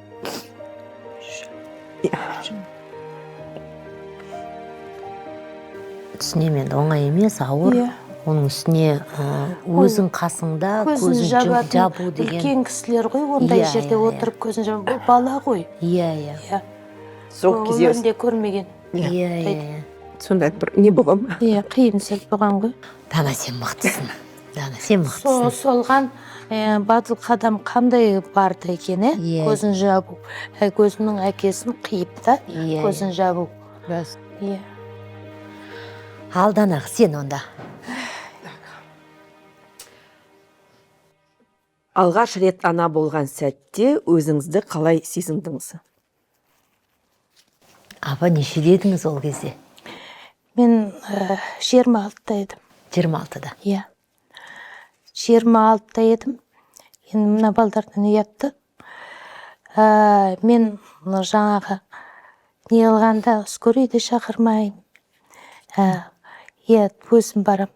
[SPEAKER 5] Иә.
[SPEAKER 1] Түсінемін, енді оңай емес, ауыр.
[SPEAKER 3] Иә.
[SPEAKER 1] Оның үстіне өзің қасыңда,
[SPEAKER 3] көзін
[SPEAKER 1] көзін
[SPEAKER 3] жабатын
[SPEAKER 1] жабу деген.
[SPEAKER 3] Үлкен кісілер ғой ондай
[SPEAKER 1] Иә,
[SPEAKER 3] жерде
[SPEAKER 1] иә, иә.
[SPEAKER 3] отырып көзін жабу, бұл бала ғой.
[SPEAKER 1] Иә, иә.
[SPEAKER 3] Иә.
[SPEAKER 5] Сол кезде
[SPEAKER 3] өмірінде көрмеген.
[SPEAKER 5] Иә.
[SPEAKER 1] Иә, иә, иә.
[SPEAKER 5] Сондай бір не болған.
[SPEAKER 3] Иә, қиын сәт болған ғой.
[SPEAKER 1] Дана, сен мықтысың. Дана, сен
[SPEAKER 3] Сол
[SPEAKER 1] мықтысың.
[SPEAKER 3] Солған батыл қадам қандай барды екен, ә?
[SPEAKER 1] Иә.
[SPEAKER 3] Көзін жабу. Ә, көзінің әкесін қиып та,
[SPEAKER 1] Иә,
[SPEAKER 3] көзін жабу.
[SPEAKER 4] Рас.
[SPEAKER 3] Иә.
[SPEAKER 1] Ал, Дана, сен онда.
[SPEAKER 5] Алғаш рет ана болған сәтте өзіңізді қалай сезіндіңіз?
[SPEAKER 1] Апа, нешеде едіңіз ол кезде?
[SPEAKER 3] Мен 26-та едім.
[SPEAKER 1] 26-да.
[SPEAKER 3] Иә, 26-та едім. Енді мына балдардан ұятты. Мен мына жаңағы не қылғанда скорый ды шақырмаймын. Иә, өзім барам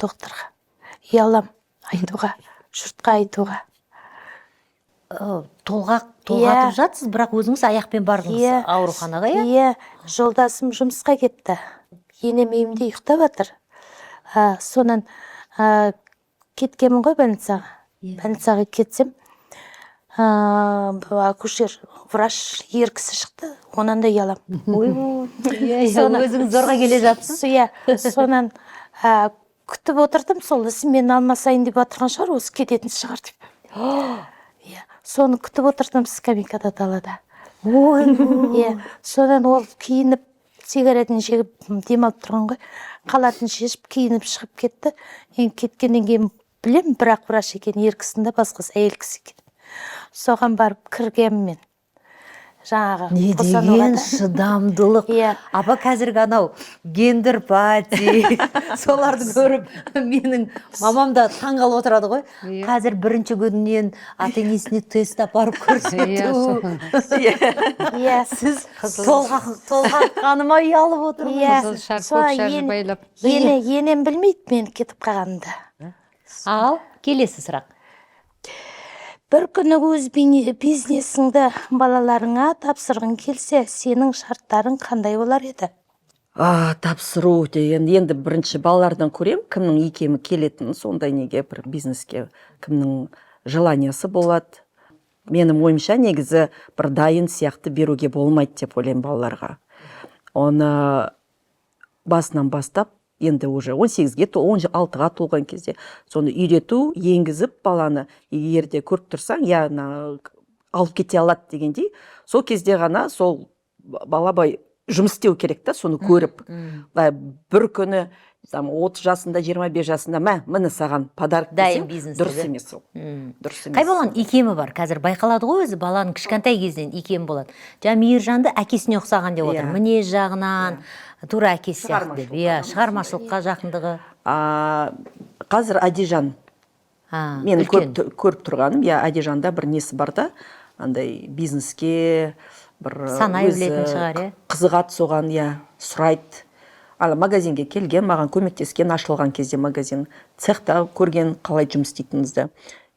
[SPEAKER 3] докторға. Ұялам айтуға, жұртқа айтуға.
[SPEAKER 1] Толғақ толғатып жатсыз, бірақ өзіңіз аяқпен бардыңыз ауруханаға, иә?
[SPEAKER 3] Иә, жолдасым жұмысқа кетті. Енем үйімде ұйықтап жатыр. Сонан кеткенмін ғой больницаға. Больницаға кетсем, акушер врач ер кісі шықты, онан да ұяламын.
[SPEAKER 1] Иә, өзіңіз зорға келе жатсыз.
[SPEAKER 3] Иә, сонан күтіп отырдым, сол ісіммен алмасайын деп отырған шығар, осы кететін шығар деп. Иә, соны күтіп отырдым скамейкада далада.
[SPEAKER 1] Ой.
[SPEAKER 3] Иә, содан ол киініп, сигаретін шегіп демалып тұрған ғой, халатын шешіп киініп шығып кетті. Енді кеткеннен кейін білемін, бірақ врач екен, ер кісінің да, басқасы әйел кісі екен. Соған барып кіргенмін мен жаңағы
[SPEAKER 1] Не
[SPEAKER 3] босануға
[SPEAKER 1] деген
[SPEAKER 3] да.
[SPEAKER 1] шыдамдылық.
[SPEAKER 3] Иә.
[SPEAKER 1] Апа, қазіргі анау gender party, соларды көріп менің мамам да таңғалып отырады ғой. Қазір бірінші күнінен ата енесіне тест апарып көрсету.
[SPEAKER 3] Иә.
[SPEAKER 1] Сіз толғаққаныма ұялып отырмын.
[SPEAKER 3] Иә.
[SPEAKER 4] Қызыл шар,
[SPEAKER 3] Соны
[SPEAKER 4] көк шар байлап.
[SPEAKER 3] Енем білмейді мен кетіп қалғанымды.
[SPEAKER 1] Ал келесі сұрақ.
[SPEAKER 3] Бір күні өз бизнесіңді балаларыңа тапсырғың келсе, сенің шарттарың қандай болар еді?
[SPEAKER 2] Тапсыру деген енді бірінші балалардан көрем, кімнің икемі келетінін, сондай неге бір бизнеске кімнің желания сы болады. Менің ойымша, негізі бір дайын сияқты беруге болмайды деп ойлаймын балаларға. Оны басынан бастап, енді уже 18-ге, 16-ға толған кезде соны үйрету, енгізіп баланы, егер де көріп тұрсаң, иә, ана алып кете алады дегендей, сол кезде ғана сол бала былай жұмыс істеу керек та, соны көріп. Былай бір күні там 30 жасында, 25 жасында, мә, міне саған подарок
[SPEAKER 1] Дайын
[SPEAKER 2] десең,
[SPEAKER 1] бизнес
[SPEAKER 2] дұрыс
[SPEAKER 1] деп, иә?
[SPEAKER 2] емес ол, дұрыс емес.
[SPEAKER 1] Қай баланың икемі бар? Қазір байқалады ғой өзі, баланың кішкентай кезінен икемі болады. Жаңа Мейіржанды әкесіне ұқсаған деп отыр. Мінез жағынан тура әкесі сияқты деп. Иә, шығармашылыққа жақындығы.
[SPEAKER 2] Қазір Адижан. Мен
[SPEAKER 1] Үлкен.
[SPEAKER 2] көріп тұрғаным, иә, Адижанда бір несі бар да, андай бизнеске бір
[SPEAKER 1] Санай
[SPEAKER 2] өзі
[SPEAKER 1] білетін шығар, иә?
[SPEAKER 2] қызығады соған, иә, сұрайды. Ана магазинге келген, маған көмектескен, ашылған кезде магазин, цехта көрген қалай жұмыс істейтінімізді.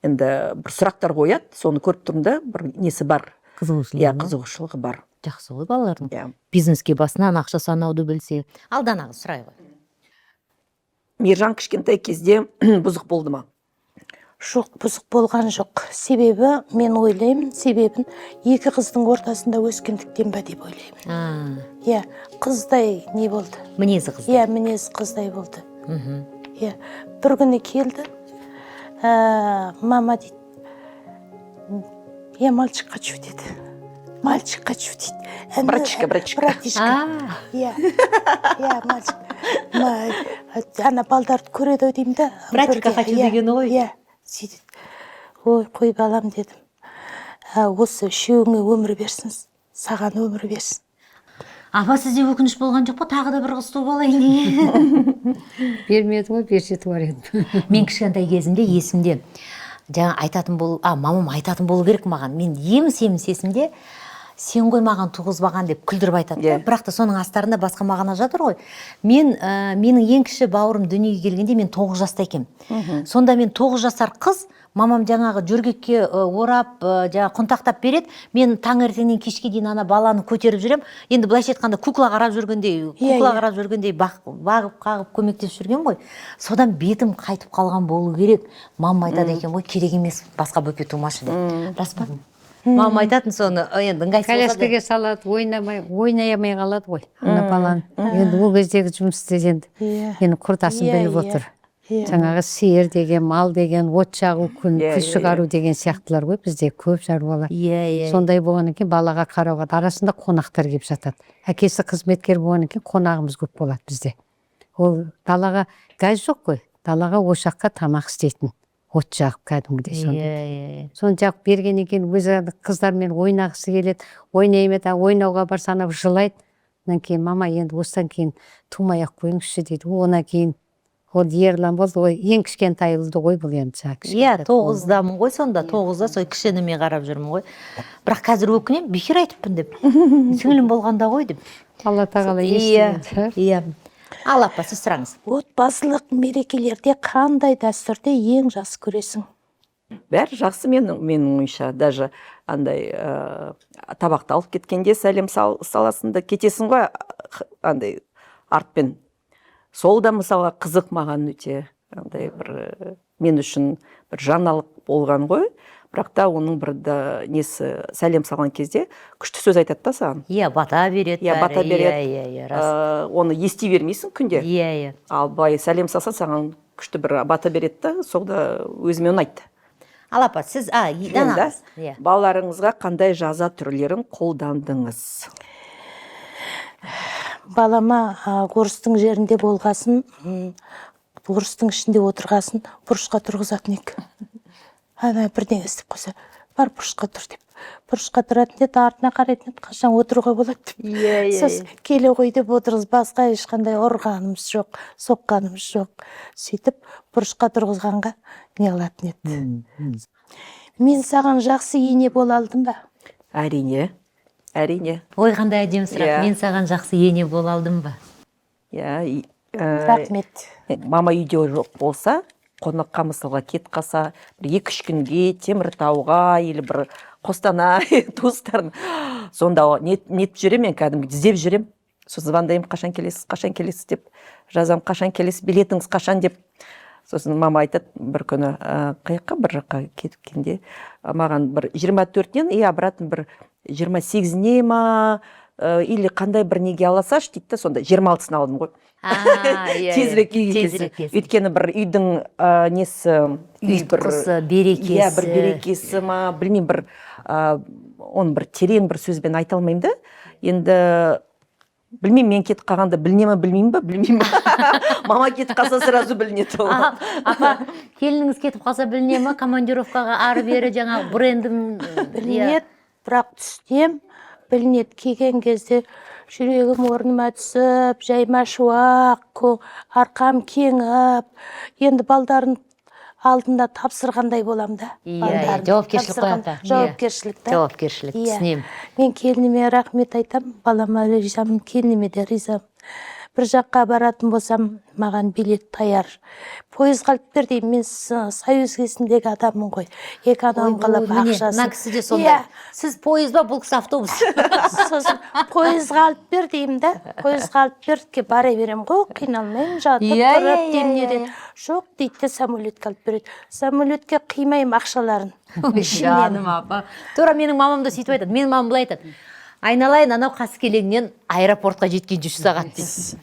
[SPEAKER 2] Енді бір сұрақтар қояды, соны көріп тұрмын да, бір несі бар.
[SPEAKER 1] Қызығушылығы
[SPEAKER 2] Иә,
[SPEAKER 1] ма?
[SPEAKER 2] қызығушылығы бар.
[SPEAKER 1] Жақсы ғой балалардың.
[SPEAKER 2] Иә.
[SPEAKER 1] Бизнеске басынан ақша санауды білсе. Ал Данаға сұрай ғой.
[SPEAKER 2] Мейіржан кішкентай кезде бұзық болды ма?
[SPEAKER 3] Жоқ, бұзық болған жоқ. Себебі мен ойлаймын, себебін екі қыздың ортасында өскендіктен ба деп ойлаймын. Иә, қыздай не болды.
[SPEAKER 1] Мінезі қыз.
[SPEAKER 3] Иә, мінезі қыздай болды. Иә, бір күні келді. Мама дейді, я мальчик хочу деді. Мальчик хочу дейді.
[SPEAKER 2] Братишка, братишка.
[SPEAKER 3] Братишка. Иә, иә, мальчик. Ана балдарды көреді ау деймін да.
[SPEAKER 1] Братика
[SPEAKER 3] Бірге,
[SPEAKER 1] хочу
[SPEAKER 3] иә,
[SPEAKER 1] дегені ғой.
[SPEAKER 3] Иә, сөйтеді. Ой, қой балам дедім. Осы үшеуіңе өмір берсін, саған өмір берсін.
[SPEAKER 1] Апа, сізде өкініш болған жоқ па, тағы да бір қыз туып алайын деген?
[SPEAKER 4] Бермеді ғой, берсе туар едім.
[SPEAKER 1] Мен кішкентай кезімде есімде, жаңа айтатын бол, мамам айтатын болу керек маған. Мен еміс еміс есімде, сен ғой маған туғызбаған деп күлдіріп айтады да. Бірақ та соның астарында басқа мағына жатыр ғой. Менің ең кіші бауырым дүниеге келгенде мен 9 жаста екенмін. Сонда мен 9 жасар қыз, мамам жаңағы жөргекке орап, жаңағы құнтақтап береді. Мен таңертеңнен кешке дейін ана баланы көтеріп жүремін. Енді былайша айтқанда, кукла қарап жүргендей, кукла қарап жүргендей бағып қағып көмектесіп жүрген ғой. Содан бетім қайтып қалған болу керек. Мамам айтады екен ғой, керек емес, басқа бөпе тумашы деп. Рас па? Мамам айтатын соны, енді ыңғайсыз болса да.
[SPEAKER 4] Коляскаға салады, ойнамай, ойнай алмай қалады ғой ана баланы. Енді ол кездегі жұмыс істеген енді менің құрдасым біліп отыр. Жаңағы сиыр деген, мал деген, от жағу, күн күз шығару деген сияқтылар ғой бізде көп шаруалар.
[SPEAKER 1] Иә, иә.
[SPEAKER 4] Сондай болғаннан кейін балаға қарауға да арасында қонақтар келіп жатады. Әкесі қызметкер болғаннан кейін қонағымыз көп болады бізде. Ол далаға газ жоқ қой, далаға ошаққа тамақ істейтін, от жағып кәдімгідей сондай.
[SPEAKER 1] Иә, иә, иә.
[SPEAKER 4] Соны жағып бергеннен кейін өзі ана қыздармен ойнағысы келеді, ойнай алмайды, ойнауға барса анау жылайды. Одан кейін: «Мама, енді осыдан кейін тумай ақ қойыңызшы», – дейді. Одан кейін Ол Ерлан болды ғой, ең кішкентай ұлды ғой бұл енді жаңағы
[SPEAKER 1] Иә,
[SPEAKER 4] кішкентай.
[SPEAKER 1] 9-дамын ғой сонда, 9-да сол кіші ініме қарап жүрмін ғой. Бірақ қазір өкінемін, бекер айтыппын деп. Сіңілім болғанда ғой деп.
[SPEAKER 4] Алла тағала
[SPEAKER 1] Иә,
[SPEAKER 4] естімеді.
[SPEAKER 1] иә. Ал, апа, сіз сұраңыз.
[SPEAKER 3] Отбасылық мерекелерде қандай дәстүрді ең жақсы көресің?
[SPEAKER 2] Бәрі жақсы менің ойымша. Даже андай табақты алып кеткенде сәлем саласың да кетесің ғой, андай артпен. Сол да, мысалға, қызық маған өте, андай бір мен үшін бір жаңалық болған ғой. Бірақ та оның бір да несі, сәлем салған кезде күшті сөз айтады да саған.
[SPEAKER 1] Иә, бата береді.
[SPEAKER 2] Иә,
[SPEAKER 1] бәрі.
[SPEAKER 2] бата береді.
[SPEAKER 1] Иә, иә, иә, рас.
[SPEAKER 2] Оны ести бермейсің күнде.
[SPEAKER 1] Иә, иә.
[SPEAKER 2] Ал былай сәлем салсаң, саған күшті бір бата береді да, сол да өзіме ұнайды.
[SPEAKER 1] Ал, апа, сіз
[SPEAKER 2] Мен
[SPEAKER 1] Дана
[SPEAKER 2] да?
[SPEAKER 1] қыз. Иә.
[SPEAKER 2] Балаларыңызға қандай жаза түрлерін қолдандыңыз?
[SPEAKER 3] Балама орыстың жерінде болғасын, орыстың ішінде отырғасын, бұрышқа тұрғызатын ек. Ана бірдеңе істеп қойса, бар, бұрышқа тұр деп. Бұрышқа тұратын еді, артына қарайтын еді, қашан отыруға болады деп.
[SPEAKER 1] Иә, иә.
[SPEAKER 3] Сосын келе ғой деп отырғыз, басқа ешқандай ұрғанымыз жоқ, соққанымыз жоқ. Сөйтіп бұрышқа тұрғызғанға не қылатын еді. Мен саған жақсы ене бола алдым ба?
[SPEAKER 2] Әрине, әрине.
[SPEAKER 1] Ой, қандай әдемі сұрақ.
[SPEAKER 2] Иә.
[SPEAKER 1] Мен саған жақсы ене бола алдым ба?
[SPEAKER 2] Иә.
[SPEAKER 3] Рахмет.
[SPEAKER 2] Мама үйде жоқ болса, қонаққа, мысалға, кетіп қалса бір 2-3 күнге Теміртауға или бір Қостанай туыстарын, сонда нетіп жүремін мен, кәдімгі іздеп жүремін. Сосын звондаймын: «Қашан келесіз, қашан келесіз?» – деп жазамын, «Қашан келесіз, билетіңіз қашан?» – деп. Сосын мама айтады бір күні, қай жаққа, бір жаққа кеткенде, маған бір 24-інен и обратно бір 28-іне ма, или қандай бір неге ала салшы дейді да. Сонда 26-сын алдым ғой.
[SPEAKER 1] А, иә, иә.
[SPEAKER 2] Тезірек үйге келсін.
[SPEAKER 1] Тезірек келсін.
[SPEAKER 2] Өйткені бір үйдің несі, үй бір
[SPEAKER 1] Ұйытқысы, берекесі.
[SPEAKER 2] Иә, бір берекесі ма, білмеймін, бір оны бір терең бір сөзбен айта алмаймын да. Енді білмеймін, мен кетіп қалғанда біліне ма, білмеймін ба, білмеймін. Мама кетіп қалса, сразу білінеді ол.
[SPEAKER 1] Апа, келініңіз кетіп қалса, біліне ма командировкаға ары бері жаңағы брендім?
[SPEAKER 3] Білінеді, бірақ түсінемін, білінеді. Келген кезде жүрегім орныма түсіп, жайма шуақ, арқам кеңіп, енді балдарын алдында тапсырғандай болам да.
[SPEAKER 1] Иә,
[SPEAKER 3] Балдарын
[SPEAKER 1] жауапкершілік қой,
[SPEAKER 3] тапсырған-
[SPEAKER 1] апа. Иә.
[SPEAKER 3] Жауапкершілік та.
[SPEAKER 1] Жауапкершілік,
[SPEAKER 3] Иә.
[SPEAKER 1] түсінемін.
[SPEAKER 3] Мен келініме рахмет айтам, балама ризамын, келініме де ризамын. Бір жаққа баратын болсам, маған билет даяр, пойызға алып бер деймін. Мен союз кезіндегі адаммын ғой, эконом қылып
[SPEAKER 1] Ой, міне,
[SPEAKER 3] ақшасын.
[SPEAKER 1] Мына кісі де сондай.
[SPEAKER 3] Иә.
[SPEAKER 1] Сіз пойыз ба, бұл кісі автобус.
[SPEAKER 3] Сосын пойызға алып бер деймін да, пойызға алып бер, бара беремін ғой, қиналмаймын жатып
[SPEAKER 1] Иә,
[SPEAKER 3] тұрып
[SPEAKER 1] иә,
[SPEAKER 3] демнерен.
[SPEAKER 1] иә, иә.
[SPEAKER 3] Жоқ дейді де, самолетке алып береді. Самолетке қимаймын ақшаларын.
[SPEAKER 1] Ой, жаным, апа, тура менің мамам да сөйтіп айтады. Менің мамам былай айтады: «Айналайын, анау Қаскелеңнен аэропортқа жеткенше 3 сағат», – дейді.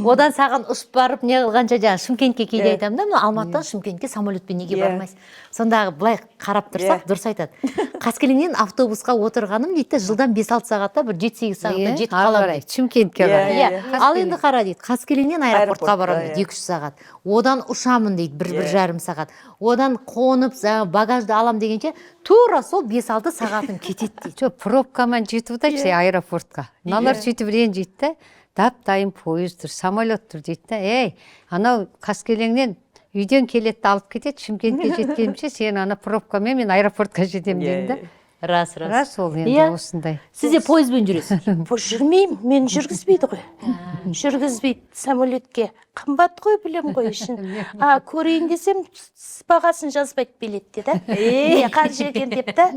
[SPEAKER 1] «Одан саған ұшып барып не қылғанша». Жаңағы Шымкентке кейде айтамын да, мына Алматыдан Шымкентке самолетпен неге бармайсың? Сондағы былай қарап тұрсақ, дұрыс айтады. «Қаскелеңнен автобусқа отырғаным, – дейді да, – жылдам 5-6 сағатта, бір 7-8 сағатта жетіп
[SPEAKER 4] Ары
[SPEAKER 1] қаламын», –
[SPEAKER 4] қарай
[SPEAKER 1] дейді.
[SPEAKER 4] Шымкентке қарай.
[SPEAKER 1] Иә, ал енді қара, дейді, Қаскелеңнен аэропортқа
[SPEAKER 2] Аэропортқа,
[SPEAKER 1] барамын, дейді,
[SPEAKER 2] иә.
[SPEAKER 1] 2-3 сағат, одан ұшамын, дейді, бір бір жарым сағат, одан қонып, жаңағы багажды алам дегенше, тура сол 5-6 сағатым кетеді, дейді.
[SPEAKER 4] Жоқ, пробкамен жетіп отыршы аэропортқа. Мыналар сөйтіп ренжиді да: дап дайын пойыз тұр, самолет тұр дейді да. Ей, анау Қаскелеңнен үйден келеді де алып кетеді, Шымкентке жеткенше сен ана пробкамен мен аэропортқа жетемін деймін да.
[SPEAKER 1] Рас, рас.
[SPEAKER 4] Рас ол енді.
[SPEAKER 1] Иә.
[SPEAKER 4] Осындай.
[SPEAKER 1] Сіз де пойызбен жүресіз?
[SPEAKER 3] Бұл жүрмеймін мен, жүргізбейді ғой, жүргізбейді. Самолетке қымбат қой, білем ғой ішін. А көрейін десем, бағасын жазбайды билетте да, не қанша екен деп та.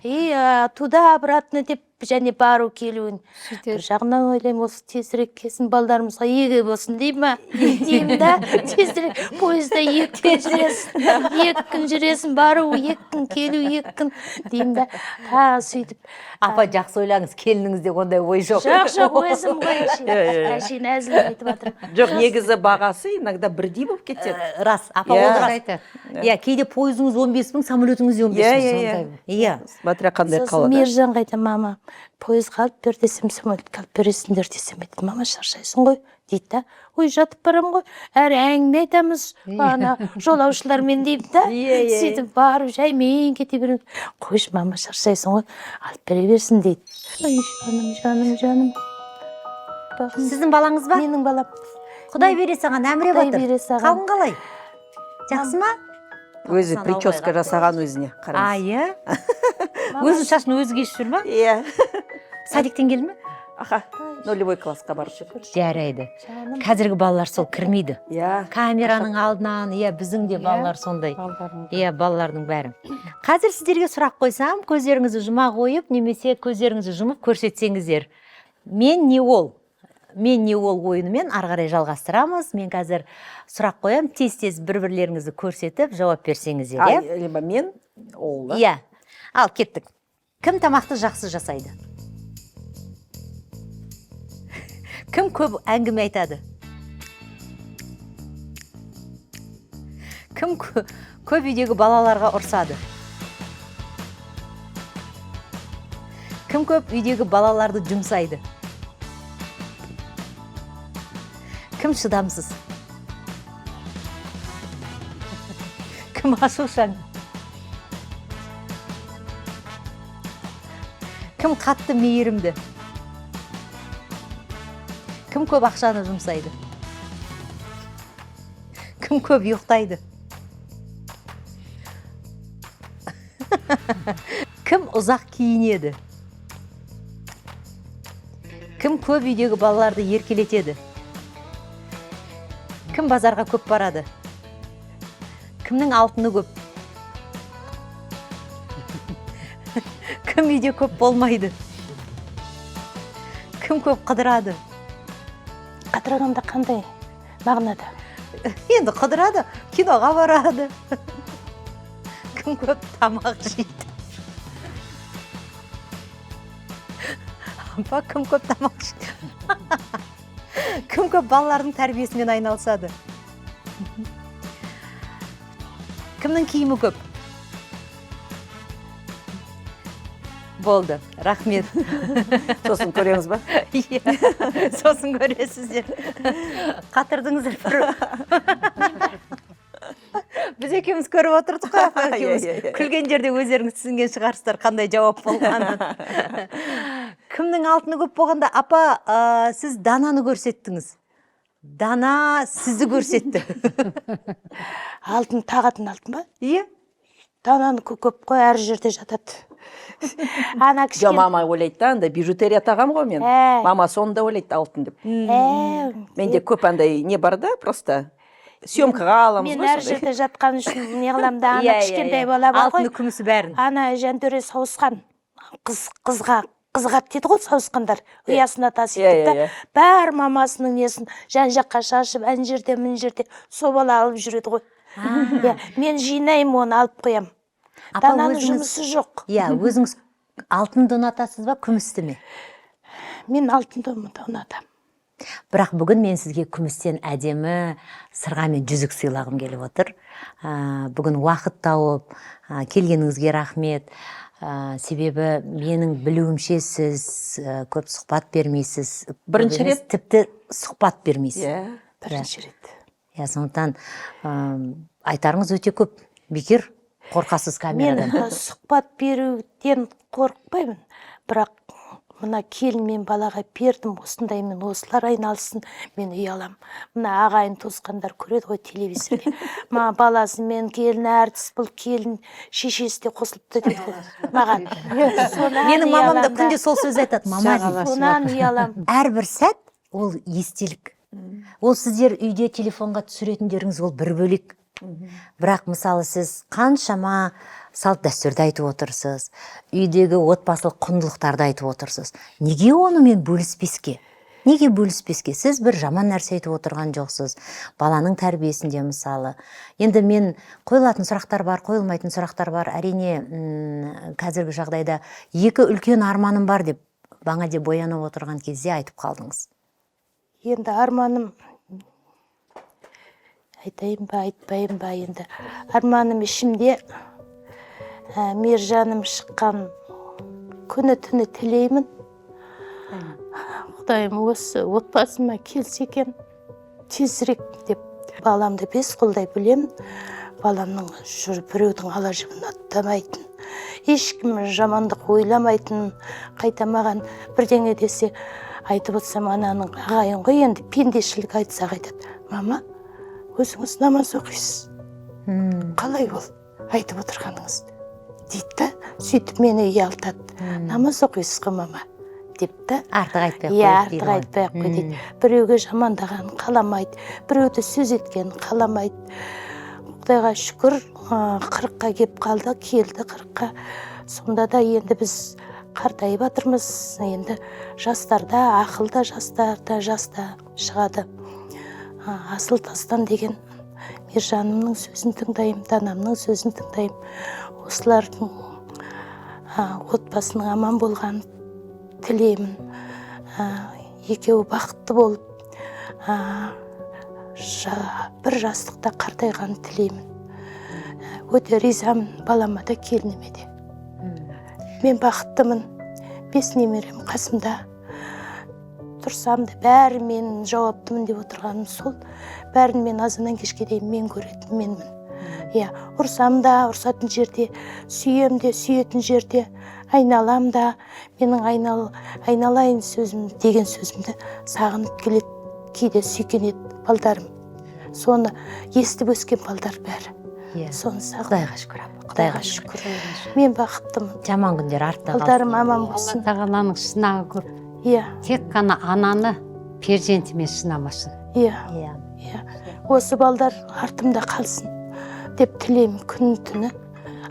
[SPEAKER 3] И туда обратно деп және бару келуін. Бір жағынан ойлаймын, осы тезірек келсін, балдарымызға еге болсын дей ма деймін да. Тезірек пойызда 2 күн жүресің, 2 күн жүресің, бару 2 күн, келу 2 күн деймін да. Тағы сөйтіп.
[SPEAKER 1] Апа, жақсы ойлаңыз, келініңізде ондай ой жоқ.
[SPEAKER 3] Жоқ, жоқ, өзім ғой, әшейін,
[SPEAKER 2] Иә, иә, иә.
[SPEAKER 3] әшейін әзіл айтып жатырмын.
[SPEAKER 2] Жоқ, негізі бағасы иногда бірдей болып кетеді.
[SPEAKER 1] Рас, апа,
[SPEAKER 2] Иә.
[SPEAKER 1] ол рас.
[SPEAKER 4] Айтады.
[SPEAKER 1] Иә, кейде пойызыңыз 15 000, самолетіңіз де 15
[SPEAKER 2] Иә,
[SPEAKER 1] мың.
[SPEAKER 2] иә, иә.
[SPEAKER 1] Иә.
[SPEAKER 2] Смотря қандай
[SPEAKER 3] Сосын
[SPEAKER 2] қалада.
[SPEAKER 3] Мейіржанға айтамын: «Мама, пойызға алып бер десем, самолетке алып бересіңдер», – десем, айтады: «Мама, шаршайсың ғой», – дейді да. «Ой, жатып барамын ғой, әрі әңгіме айтамыз ана жолаушылармен», – деймін да.
[SPEAKER 1] Иә, иә,
[SPEAKER 3] Сөйтіп барып жаймен кете беремін. «Қойшы, мама, шаршайсың ғой, алып бере берсін», – дейді. Ой, жаным, жаным, жаным. Аппағым.
[SPEAKER 1] Сіздің балаңыз ба?
[SPEAKER 3] Менің балам.
[SPEAKER 1] Құдай бере саған, Әміре
[SPEAKER 3] Құдай
[SPEAKER 1] батыр.
[SPEAKER 3] бере саған.
[SPEAKER 1] Қалың қалай? Жақсы ма?
[SPEAKER 2] Өзі
[SPEAKER 1] Папасынан
[SPEAKER 2] прическа
[SPEAKER 1] алмай
[SPEAKER 2] жасаған өзіне,
[SPEAKER 1] А,
[SPEAKER 2] қараңыз.
[SPEAKER 1] иә? Өзінің шашын өзі кесіп жүр ма?
[SPEAKER 2] Иә.
[SPEAKER 1] Садиктен келді ме?
[SPEAKER 2] Аха, нулевой классқа барып жүр.
[SPEAKER 1] Жарайды.
[SPEAKER 3] Жаным.
[SPEAKER 1] Қазіргі балалар сол кірмейді.
[SPEAKER 2] Иә.
[SPEAKER 1] Камераның алдынан, иә, біздің де балалар сондай. Иә, балалардың бәрі. Қазір сіздерге сұрақ қойсам, көздеріңізді жұма қойып, немесе көздеріңізді жұмып көрсетсеңіздер. Мен не ол? Мен не ол ойынымен ары қарай жалғастырамыз. Мен қазір сұрақ қоям, тез-тез бір-бірлеріңізді көрсетіп, жауап берсеңіздер,
[SPEAKER 2] А,
[SPEAKER 1] иә?
[SPEAKER 2] либо мен, ол да.
[SPEAKER 1] Иә. Ал, кеттік. Кім тамақты жақсы жасайды? Кім көп әңгіме айтады? Кім көп үйдегі балаларға ұрсады? Кім көп үйдегі балаларды жұмсайды? Кім шыдамсыз? Кім ашушаң? Кім қатты мейірімді? Кім көп ақшаны жұмсайды? Кім көп ұйықтайды? Кім ұзақ киінеді? Кім көп үйдегі балаларды еркелетеді? Кім базарға көп барады? Кімнің алтыны көп? Кім үйде көп болмайды? Кім көп қыдырады?
[SPEAKER 3] Қыдырғанда қандай мағынада?
[SPEAKER 1] Енді қыдырады, киноға барады. Кім көп тамақ жейді? Апа, кім көп тамақ жейді? Кім көп балалардың тәрбиесімен айналысады? Кімнің киімі көп? Болды, рахмет.
[SPEAKER 2] Сосын көреміз ба?
[SPEAKER 1] Иә, сосын көресіздер. Қатырдыңыздар бір. Біз екеуміз көріп отырдық қой, апа екеуміз.
[SPEAKER 2] Иә, иә, иә.
[SPEAKER 1] Күлген жерде өздеріңіз түсінген шығарсыздар қандай жауап болғанын. Кімнің алтыны көп болғанда, апа, сіз Дананы көрсеттіңіз. Дана сізді көрсетті.
[SPEAKER 3] Алтын тағатын алтын ба?
[SPEAKER 1] Иә.
[SPEAKER 3] Дананікі көп қой, әр жерде жатады. Ана
[SPEAKER 2] Жоқ,
[SPEAKER 3] кішкене.
[SPEAKER 2] мама ойлайды да, андай бижутерия тағам ғой мен.
[SPEAKER 3] Ә.
[SPEAKER 2] Мама соны да ойлайды алтын деп.
[SPEAKER 3] Ә,
[SPEAKER 2] Менде көп андай не бар да, просто съемкаға аламыз
[SPEAKER 3] мен
[SPEAKER 2] ғой
[SPEAKER 3] әр
[SPEAKER 2] сондай.
[SPEAKER 3] жерде жатқан үшін не қыламын да, ана
[SPEAKER 1] Иә, иә,
[SPEAKER 3] кішкентай
[SPEAKER 1] иә.
[SPEAKER 3] бала бар ғой.
[SPEAKER 1] Алтыны, күмісі бәрін.
[SPEAKER 3] Ана Жантөре сауысқан қыз, қызға қызғат дейді ғой, сауысқандар ұясына тасиды
[SPEAKER 2] Иә,
[SPEAKER 3] да.
[SPEAKER 2] иә, иә.
[SPEAKER 3] Бәрі мамасының несін жан жаққа шашып, ана жерде, мына жерде сол бала алып жүреді ғой. Иә, мен жинаймын, оны алып қоямын.
[SPEAKER 1] Апа,
[SPEAKER 3] Дананың
[SPEAKER 1] өзіңіз-
[SPEAKER 3] жұмысы жоқ.
[SPEAKER 1] Иә, өзіңіз алтынды ұнатасыз ба, күмісті ме?
[SPEAKER 3] Мен алтынды ұнатамын.
[SPEAKER 1] Бірақ бүгін мен сізге күмістен әдемі сырға мен жүзік сыйлағым келіп отыр. Бүгін уақыт тауып, келгеніңізге рахмет. Себебі менің білуімше сіз көп сұхбат бермейсіз.
[SPEAKER 2] Бірінші
[SPEAKER 1] Көп емес,
[SPEAKER 2] рет?
[SPEAKER 1] Тіпті сұхбат бермейсіз.
[SPEAKER 2] Иә.
[SPEAKER 3] Бірінші рет.
[SPEAKER 1] Иә, сондықтан айтарыңыз өте көп. Бекер қорқасыз
[SPEAKER 3] Мен
[SPEAKER 1] камерадан.
[SPEAKER 3] сұхбат беруден қорықпаймын, бірақ мына келін мен балаға бердім, осындаймен осылар айналыссын, мен ұялам. Мына ағайын туысқандар көреді ғой телевизорде, маған баласымен келін әртіс, бұл келін шешесі де қосылыпты дейді ғой маған. Сонан
[SPEAKER 1] Менің мамам да
[SPEAKER 3] ұялам.
[SPEAKER 1] күнде сол сөзді айтады. Мама дейді.
[SPEAKER 3] Сонан ұялам.
[SPEAKER 1] Әрбір сәт ол естелік. Ол сіздер үйде телефонға түсіретіндеріңіз ол бір бөлек. Бірақ мысалы сіз қаншама салт дәстүрді айтып отырсыз, үйдегі отбасылық құндылықтарды айтып отырсыз. Неге онымен бөліспеске? Неге бөліспеске? Сіз бір жаман нәрсе айтып отырған жоқсыз. Баланың тәрбиесінде мысалы. Енді мен қойылатын сұрақтар бар, қойылмайтын сұрақтар бар. Әрине, қазіргі жағдайда екі үлкен арманым бар деп бағана де боянып отырған кезде айтып қалдыңыз.
[SPEAKER 3] Енді арманым айтайын ба, айтпайын ба, енді арманым ішімде, Мержаным шыққан күні түні тілеймін. Құдайым осы отбасыма келсе екен тезірек деп. Баламды бес қолдай білемін. Баламның жүріп біреудің ала жібін аттамайтын, ешкім жамандық ойламайтын, қайта маған бірдеңе десе Айтып отырсам, ананың ағайын ғой енді, пендешілік айтсақ, айтады: «Мама, өзіңіз намаз оқисыз, қалай ол айтып отырғаныңыз?» — дейді да, сөйтіп мені ұялтады. «Намаз оқисыз ғой, мама», — деп та.
[SPEAKER 1] Артық айтпай ақ
[SPEAKER 3] Иә.
[SPEAKER 1] қояйық дейді
[SPEAKER 3] Артық
[SPEAKER 1] ғой.
[SPEAKER 3] айтпай ақ қой дейді. Біреуге жамандағанын қаламайды, біреуді сөз еткенін қаламайды. Құдайға шүкір, 40-қа келіп қалды, келді 40-қа. Сонда да енді біз қартайып жатырмыз. Енді жастарда ақыл да, жастарда жаста шығады. Асыл тастан деген Мержанымның сөзін тыңдаймын, Данамның сөзін тыңдаймын. Осылардың отбасының аман болғанын тілеймін. Екеуі бақытты болып, бір жастықта қартайғанын тілеймін. Өте ризамын балама да, келініме де. Мен бақыттымын. Бес немерем қасымда. Тұрсам да, бәрі мен жауаптымын деп отырғаным сол. Бәрін мен азаннан кешке дейін мен көретін менмін. Иә, ұрсам да, ұрсатын жерде, сүйем де, сүйетін жерде, айналам да, менің айналайын сөзім деген сөзімді сағынып келеді, кейде сүйкенеді балдарым. Соны естіп өскен балдар бәрі. Соны сағынып.
[SPEAKER 1] Құдайға шүкір, апа, құдайға шүкір.
[SPEAKER 3] Мен бақыттымын.
[SPEAKER 1] Жаман күндер артта қалсын.
[SPEAKER 3] Балдарым аман
[SPEAKER 4] Алла
[SPEAKER 3] болсын.
[SPEAKER 4] тағаланың сынағы көп. Тек қана ананы перзентімен сынамасын.
[SPEAKER 3] Иә. Иә, осы балдар артымда қалсын деп тілеймін. Күн түні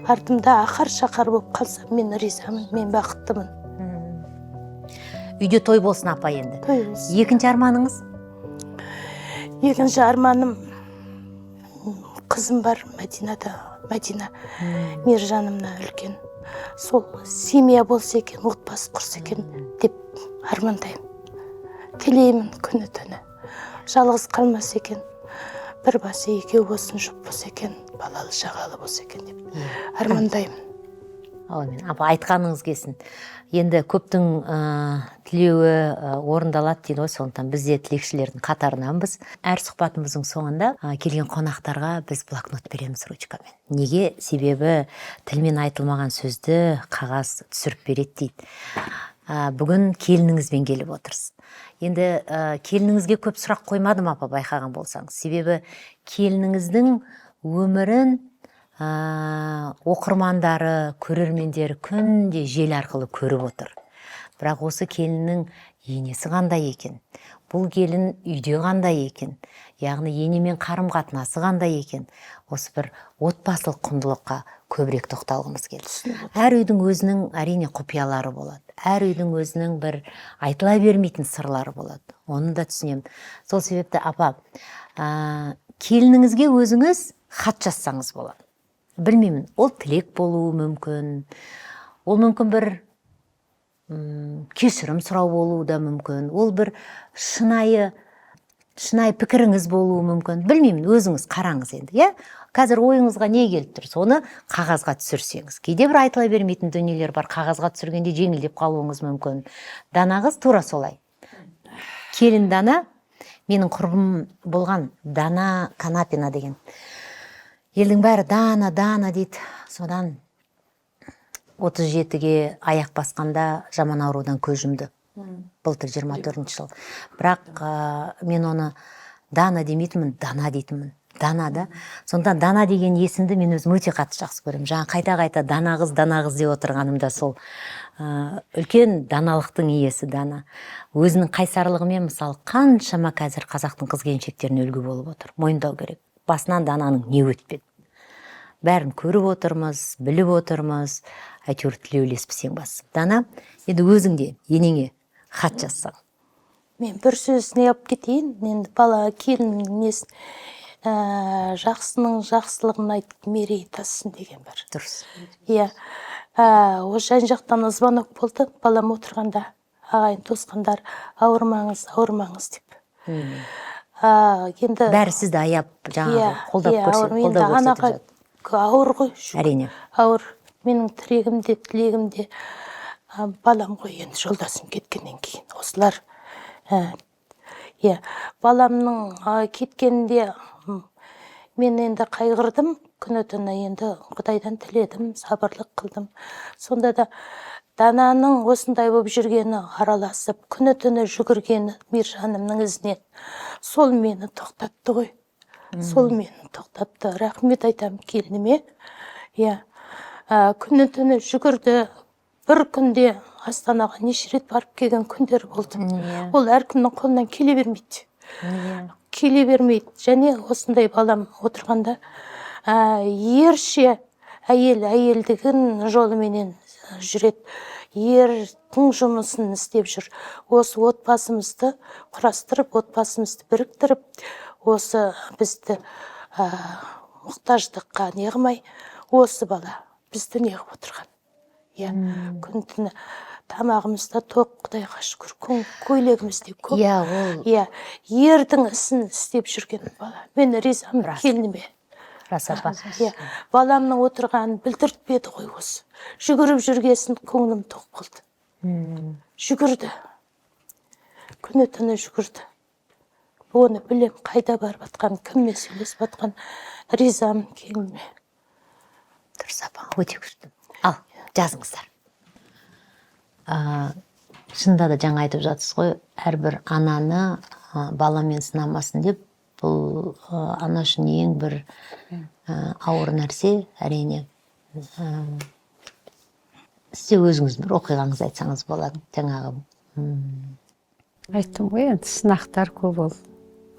[SPEAKER 3] артымда ақар шақар болып қалса, мен ризамын, мен бақыттымын.
[SPEAKER 1] Үйде той болсын, апа, енді.
[SPEAKER 3] Той болсын.
[SPEAKER 1] Екінші арманыңыз?
[SPEAKER 3] Екінші арманым, қызым бар Мәдинада, Мәдина Мержанымнан үлкен. Сол семья болса екен, отбасы құрса екен деп армандаймын, тілеймін күні түні. Жалғыз қалмаса екен, бір басы екеу болсын, жұп болса екен, балалы шағалы болса екен деп армандаймын.
[SPEAKER 1] Әумин, апа, айтқаныңыз келсін. Енді көптің тілеуі орындалады дейді ғой, сондықтан біз де тілекшілердің қатарынанбыз. Әр сұхбатымыздың соңында келген қонақтарға біз блокнот береміз ручкамен. Неге? Себебі тілмен айтылмаған сөзді қағаз түсіріп береді дейді. Бүгін келініңізбен келіп отырсыз. Енді келініңізге көп сұрақ қоймадым, апа, байқаған болсаңыз. Себебі келініңіздің өмірін оқырмандары, көрермендері күнде желі арқылы көріп отыр. Бірақ осы келіннің енесі қандай екен, бұл келін үйде қандай екен, яғни енемен қарым қатынасы қандай екен, осы бір отбасылық құндылыққа көбірек тоқталғымыз келді. Әр үйдің өзінің, әрине, құпиялары болады, әр үйдің өзінің бір айтыла бермейтін сырлары болады, оны да түсінемін. Сол себепті, апа, келініңізге өзіңіз хат жазсаңыз болады. Білмеймін, ол тілек болуы мүмкін, ол мүмкін бір кешірім сұрау болуы да мүмкін, ол бір шынайы пікіріңіз болуы мүмкін. Білмеймін, өзіңіз қараңыз енді, иә. Қазір ойыңызға не келіп тұр, соны қағазға түсірсеңіз. Кейде бір айтыла бермейтін дүниелер бар, қағазға түсіргенде жеңілдеп қалуыңыз мүмкін. Дана қыз тура солай. Келін Дана, менің құрбым болған Дана Канапина деген. Елдің бәрі «Дана, Дана» дейді. Содан 37-ге аяқ басқанда жаман аурудан көз жұмды, былтыр, 24 жыл. Бірақ мен оны Дана демейтінмін, Дана дейтінмін. Дана да. Сондықтан Дана деген есімді мен өзім өте қатты жақсы көремін. Жаңа қайта қайта «Дана қыз, Дана қыз» деп отырғаным да сол. Үлкен даналықтың иесі Дана өзінің қайсарлығымен, мысалы, қаншама қазір қазақтың қыз келіншектеріне үлгі болып отыр. Мойындау керек, басынан Дананың не өтпеді, бәрін көріп отырмыз, біліп отырмыз. Әйтеуір тілеулеспіз. Ең бастысы, Дана, енді өзің де енеңе хат жазсаң.
[SPEAKER 3] Мен бір сөзіне алып кетейін енді, бала келіннің несін, жақсының жақсылығын айтып, мерей тассын деген бар.
[SPEAKER 1] Дұрыс.
[SPEAKER 3] Иә, ол жан жақтан звонок болды балам отырғанда, ағайын туысқандар «Ауырмаңыз, ауырмаңыз» деп. Енді
[SPEAKER 1] Бәрі сізді аяп, жаңағы қолдап
[SPEAKER 3] ауыр. Енді
[SPEAKER 1] қолдау көрсетіп
[SPEAKER 3] анаға
[SPEAKER 1] жатыр.
[SPEAKER 3] Ауыр ғой, шүкір.
[SPEAKER 1] Әрине.
[SPEAKER 3] Ауыр. Менің тірегім де, тілегім де балам ғой енді, жолдасым кеткеннен кейін осылар. Иә, баламның кеткенінде мен енді қайғырдым күні түні. Енді құдайдан тіледім, сабырлық қылдым. Сонда да Дананың осындай болып жүргені, араласып, күні түні жүгіргені Миржанымның ізінен. Сол мені тоқтатты ғой. Сол мені тоқтатты. Рахмет айтамын келініме. Иә. Күні түні жүгірді. Бір күнде Астанаға неше рет барып келген күндер болды. Ол әркімнің қолынан келе бермейді. Келе бермейді. Және осындай балам отырғанда ерше әйел әйелдігін жолыменен жүреді. Ердің жұмысын істеп жүр. Осы отбасымызды құрастырып, отбасымызды біріктіріп, осы бізді мұқтаждыққа неғымай, осы бала бізді неғып отырған. Иә, күн түні тамағымыз да тоқ, Құдайға шүкір, көйлегіміз де көп.
[SPEAKER 1] Иә, ол
[SPEAKER 3] Иә, ердің ісін істеп жүрген бала. Мен ризамын келініме.
[SPEAKER 1] Рас, апа.
[SPEAKER 3] Иә, баламның отырғанын білдіртпеді ғой осы. Жүгіріп жүргесін көңілім тоқ болды. Жүгірді. Күні түні жүгірді. Оны білем, қайда барып жатқан, кіммен сөйлесіп жатқан, ризамын келініме.
[SPEAKER 1] Дұрыс, апа, өте күшті. Ал, жазыңыздар. Шынында да жаңа айтып жатсыз ғой, әрбір ананы баламен сынамасын деп, бұл ана үшін ең бір ауыр нәрсе, әрине. Сіз де өзіңіздің бір оқиғаңызды айтсаңыз болады, жаңағы.
[SPEAKER 4] Айттым ғой енді, сынақтар көп ол.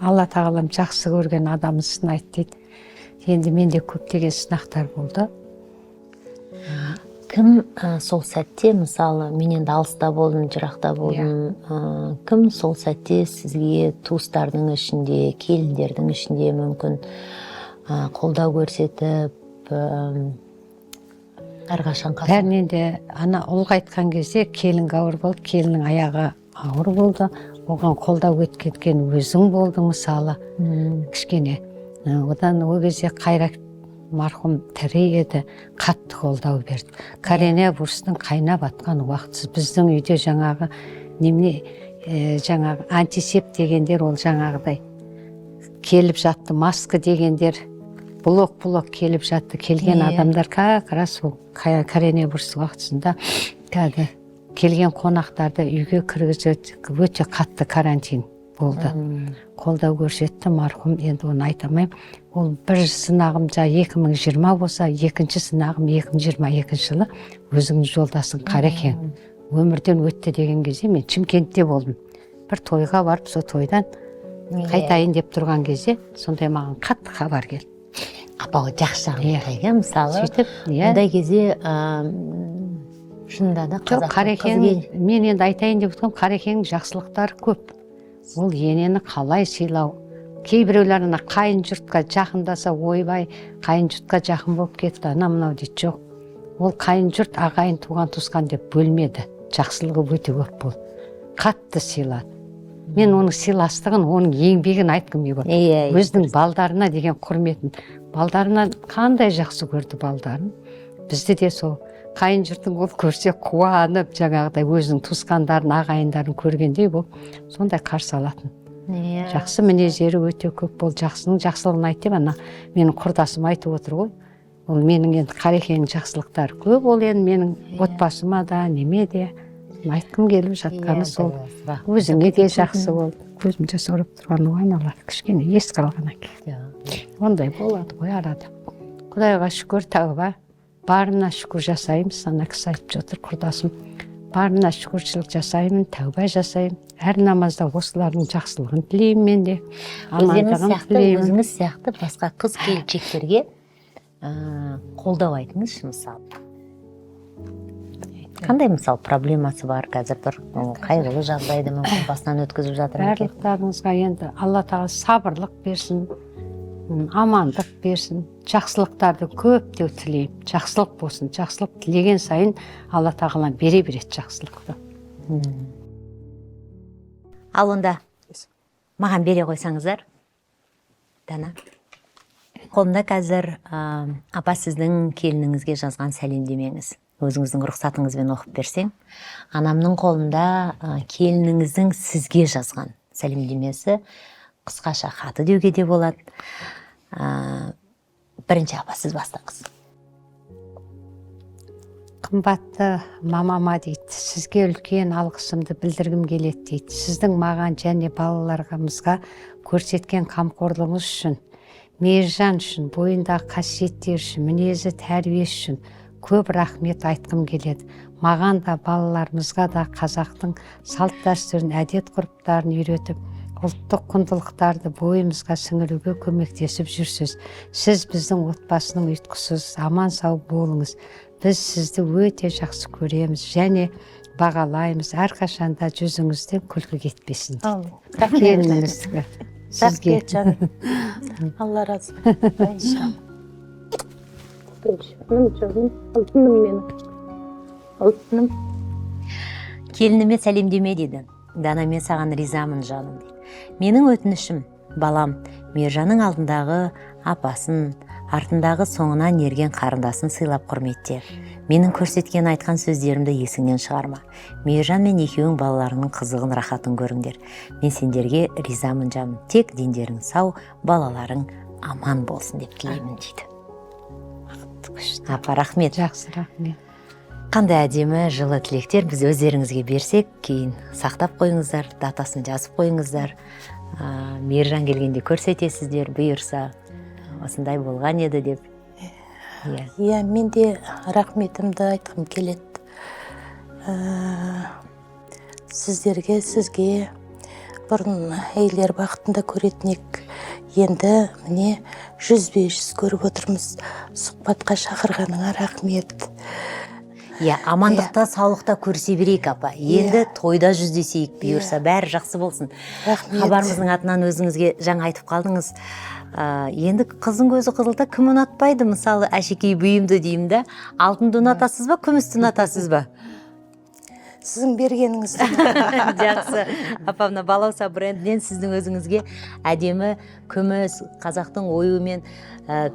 [SPEAKER 4] Алла тағалам жақсы көрген адамын сынайды дейді. Енді менде көптеген сынақтар болды.
[SPEAKER 1] Кім сол сәтте, мысалы, мен енді алыста болдым, жырақта болдым, кім сол сәтте сізге туыстардың ішінде, келіндердің ішінде мүмкін қолдау көрсетіп, әрқашан қасында?
[SPEAKER 4] Бәрінен де ана ұлғайтқан кезде келінге ауыр болды, келіннің аяғы ауыр болды. Оған қолдау өткізген өзің болдың, мысалы, кішкене. Одан ол кезде Қайрат марқұм тірі еді, қатты қолдау берді. Коронавирустың қайнап атқан уақытысы біздің үйде жаңағы немене, жаңағы антисеп дегендер, ол жаңағыдай келіп жатты, маска дегендер блок-блок келіп жатты. Келген адамдар как раз ол коронавирус уақытысында кәдімгі келген қонақтарды үйге кіргізіп, өте қатты карантин болды. Қолдау көрсетті марқұм, енді оны айта алмаймын. Ол бір сынағым 2020 болса, екінші сынағым 2022 жылы өзіңнің жолдасың Қарекең өмірден өтті деген кезде мен Шымкентте болдым. Бір тойға барып, сол тойдан қайтайын деп тұрған кезде сондай маған қатты хабар келді.
[SPEAKER 1] Апа, жақсы жағын
[SPEAKER 4] Иә.
[SPEAKER 1] айтайық, иә, мысалы,
[SPEAKER 4] Сөйтіп, иә.
[SPEAKER 1] мұндай кезде шынында да
[SPEAKER 4] Жоқ,
[SPEAKER 1] қазақтың қыз
[SPEAKER 4] Қарекең, мен енді айтайын деп отырмын, Қарекеңнің жақсылықтары көп. Ол енені қалай сыйлау. Кейбіреулер ана қайын жұртқа жақындаса, ойбай, қайын жұртқа жақын болып кетті, ана мынау дейді. Жоқ. Ол қайын жұрт, ағайын, туған туысқан деп бөлмеді. Жақсылығы өте көп болды. Қатты сыйлады. Мен оның сыйластығын, оның еңбегін айтқым келіп отыр.
[SPEAKER 1] Иә, иә.
[SPEAKER 4] Өзінің балдарына деген құрметін, балдарына қандай жақсы көрді балдарын. Бізді де сол қайын жұртың ол көрсе қуанып, жаңағыдай өзінің туысқандарын, ағайындарын көргендей болып сондай қарсы алатын. Жақсы мінездері өте көп болды. Жақсының жақсылығын айт деп ана менің құрдасым айтып отыр ғой. Ол менің енді Қарекеңнің жақсылықтары көп, ол енді менің отбасыма да, неме де айтқым келіп жатқаны сол. Өзіңе де жақсы болды. Көзім жасаурап тұрған ғой, аналар кішкене ес қалғаннан кейін. Ондай болады ғой арада. Құдайға шүкір, тәуба, барына шүкір жасаймыз. Ана кісі айтып жатыр, құрдасым, барына шүкіршілік жасаймын, тәуба жасаймын. Әр намазда осылардың жақсылығын тілеймін мен де.
[SPEAKER 1] Өздеріңіз
[SPEAKER 4] Амандығын
[SPEAKER 1] сияқты,
[SPEAKER 4] тілеймін.
[SPEAKER 1] өзіңіз сияқты басқа қыз келіншектерге қолдау айтыңызшы, мысалы. Қандай, мысалы, проблемасы бар қазір, бір қайғылы жағдайды мүмкін басынан өткізіп жатыр ма екен?
[SPEAKER 4] Барлықтарыңызға енді Алла тағала сабырлық берсін, амандық берсін, жақсылықтарды көптеу тілеймін. Жақсылық болсын, жақсылық тілеген сайын Алла тағала бере береді жақсылықты.
[SPEAKER 1] Ал онда маған бере қойсаңыздар. Дана. Қолымда қазір апа сіздің келініңізге жазған сәлемдемеңіз. Өзіңіздің рұқсатыңызбен оқып берсең. Анамның қолында келініңіздің сізге жазған сәлемдемесі, қысқаша хаты деуге де болады. Бірінші апа сіз бастаңыз.
[SPEAKER 4] Қымбатты мамама дейді, сізге үлкен алғысымды білдіргім келеді дейді. Сіздің маған және балаларымызға көрсеткен қамқорлығыңыз үшін, Мейіржан үшін, бойындағы қасиеттері үшін, мінезі, тәрбиесі үшін көп рахмет айтқым келеді. Маған да, балаларымызға да қазақтың салт дәстүрін, әдет ғұрыптарын үйретіп, ұлттық құндылықтарды бойымызға сіңіруге көмектесіп жүрсіз. Сіз біздің отбасының ұйытқысыз, аман сау болыңыз. Біз сізді өте жақсы көреміз және бағалаймыз. Әрқашанда жүзіңізден күлкі кетпесін дейді.
[SPEAKER 3] Рахмет.
[SPEAKER 4] Келініңіздікі сізге.
[SPEAKER 3] Рахмет, жаным. Алла разы болсын. Жаным, жаным, алтыным менің. Алтыным.
[SPEAKER 1] Келініме сәлемдеме дейді. Дана, мен саған ризамын, жаным, дейді. Менің өтінішім, балам, Мержанның алдындағы апасын, артындағы соңынан ерген қарындасын сыйлап құрметте. Менің көрсеткен, айтқан сөздерімді есіңнен шығарма. Мейіржан мен екеуің балаларыңның қызығын, рахатын көріңдер. Мен сендерге ризамын, жаным. Тек дендерің сау, балаларың аман болсын деп тілеймін дейді. Апа, рахмет.
[SPEAKER 4] Жақсы, рахмет.
[SPEAKER 1] Қандай әдемі жылы тілектер. Біз өздеріңізге берсек, кейін сақтап қойыңыздар, датасын жазып қойыңыздар. Мейіржан келгенде көрсетесіздер, бұйырса, осындай болған еді деп, иә.
[SPEAKER 3] Иә, мен де рахметімді айтқым келеді. Сіздерге, сізге. Бұрын әйелдер бақытында көретін едік. Енді міне, жүзбе жүз көріп отырмыз. Сұхбатқа шақырғаныңа рахмет.
[SPEAKER 1] Иә, амандықта, саулықта көрісе берейік, апа. Енді тойда жүздесейік, бұйырса. Бәрі жақсы болсын.
[SPEAKER 3] Рахмет.
[SPEAKER 1] Хабарымыздың атынан өзіңізге, жаңа айтып қалдыңыз, енді қыздың көзі қызылда, кім ұнатпайды, мысалы, әшекей бұйымды деймін да. Алтынды ұнатасыз ба, күмісті ұнатасыз ба?
[SPEAKER 3] Сіздің бергеніңізді.
[SPEAKER 1] Жақсы, апа, мына Балауса брендінен сіздің өзіңізге әдемі күміс, қазақтың оюымен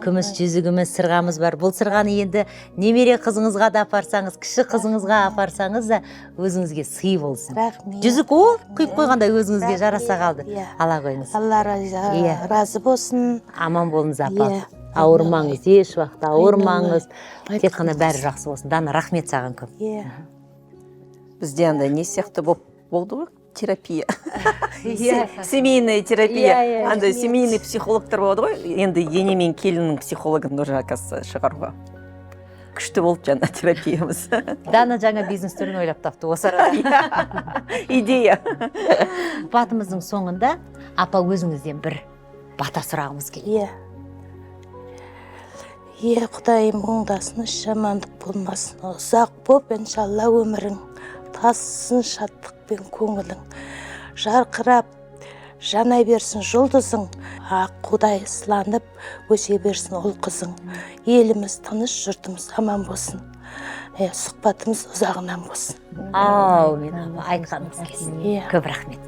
[SPEAKER 1] күміс жүзігіміз, сырғамыз бар. Бұл сырғаны енді немере қызыңызға да апарсаңыз, кіші қызыңызға апарсаңыз да, өзіңізге сый болсын.
[SPEAKER 3] Рахмет.
[SPEAKER 1] Жүзік о құйып қойғандай өзіңізге жараса қалды.
[SPEAKER 3] Иә.
[SPEAKER 1] Ала қойыңыз.
[SPEAKER 3] Алла разы, разы болсын.
[SPEAKER 1] Аман болыңыз, апа.
[SPEAKER 3] Иә.
[SPEAKER 1] Ауырмаңыз, еш уақытта ауырмаңыз, тек қана
[SPEAKER 3] Айтқаныңыз.
[SPEAKER 1] Бәрі жақсы болсын. Дана, рахмет саған көп.
[SPEAKER 3] Иә.
[SPEAKER 2] Бізде андай не сияқты болып болды ғой, терапия. Семейная терапия.
[SPEAKER 1] Иә, иә.
[SPEAKER 2] Андай семейный психологтар болады ғой. Енді ене мен келіннің психологын тоже, оказывается, шығаруға күшті болды жаңа терапиямыз.
[SPEAKER 1] Дана жаңа бизнес түрін ойлап тапты осы арада.
[SPEAKER 2] Идея.
[SPEAKER 1] Сұхбатымыздың соңында, апа, өзіңізден бір бата сұрағымыз келеді.
[SPEAKER 3] Иә, құдайым оңдасын, іш жамандық болмасын, ұзақ боп, иншалла, өмірің тасысын шаттықпен, көңілің жарқырап жана берсін жұлдызың, аққудай ысыланып өсе берсін ұл қызың, еліміз тыныш, жұртымыз аман болсын. Иә, сұхбатымыз ұзағынан болсын.
[SPEAKER 1] Әумин, апа, айтқаныңыз келсін.
[SPEAKER 3] Иә.
[SPEAKER 1] Көп рахмет.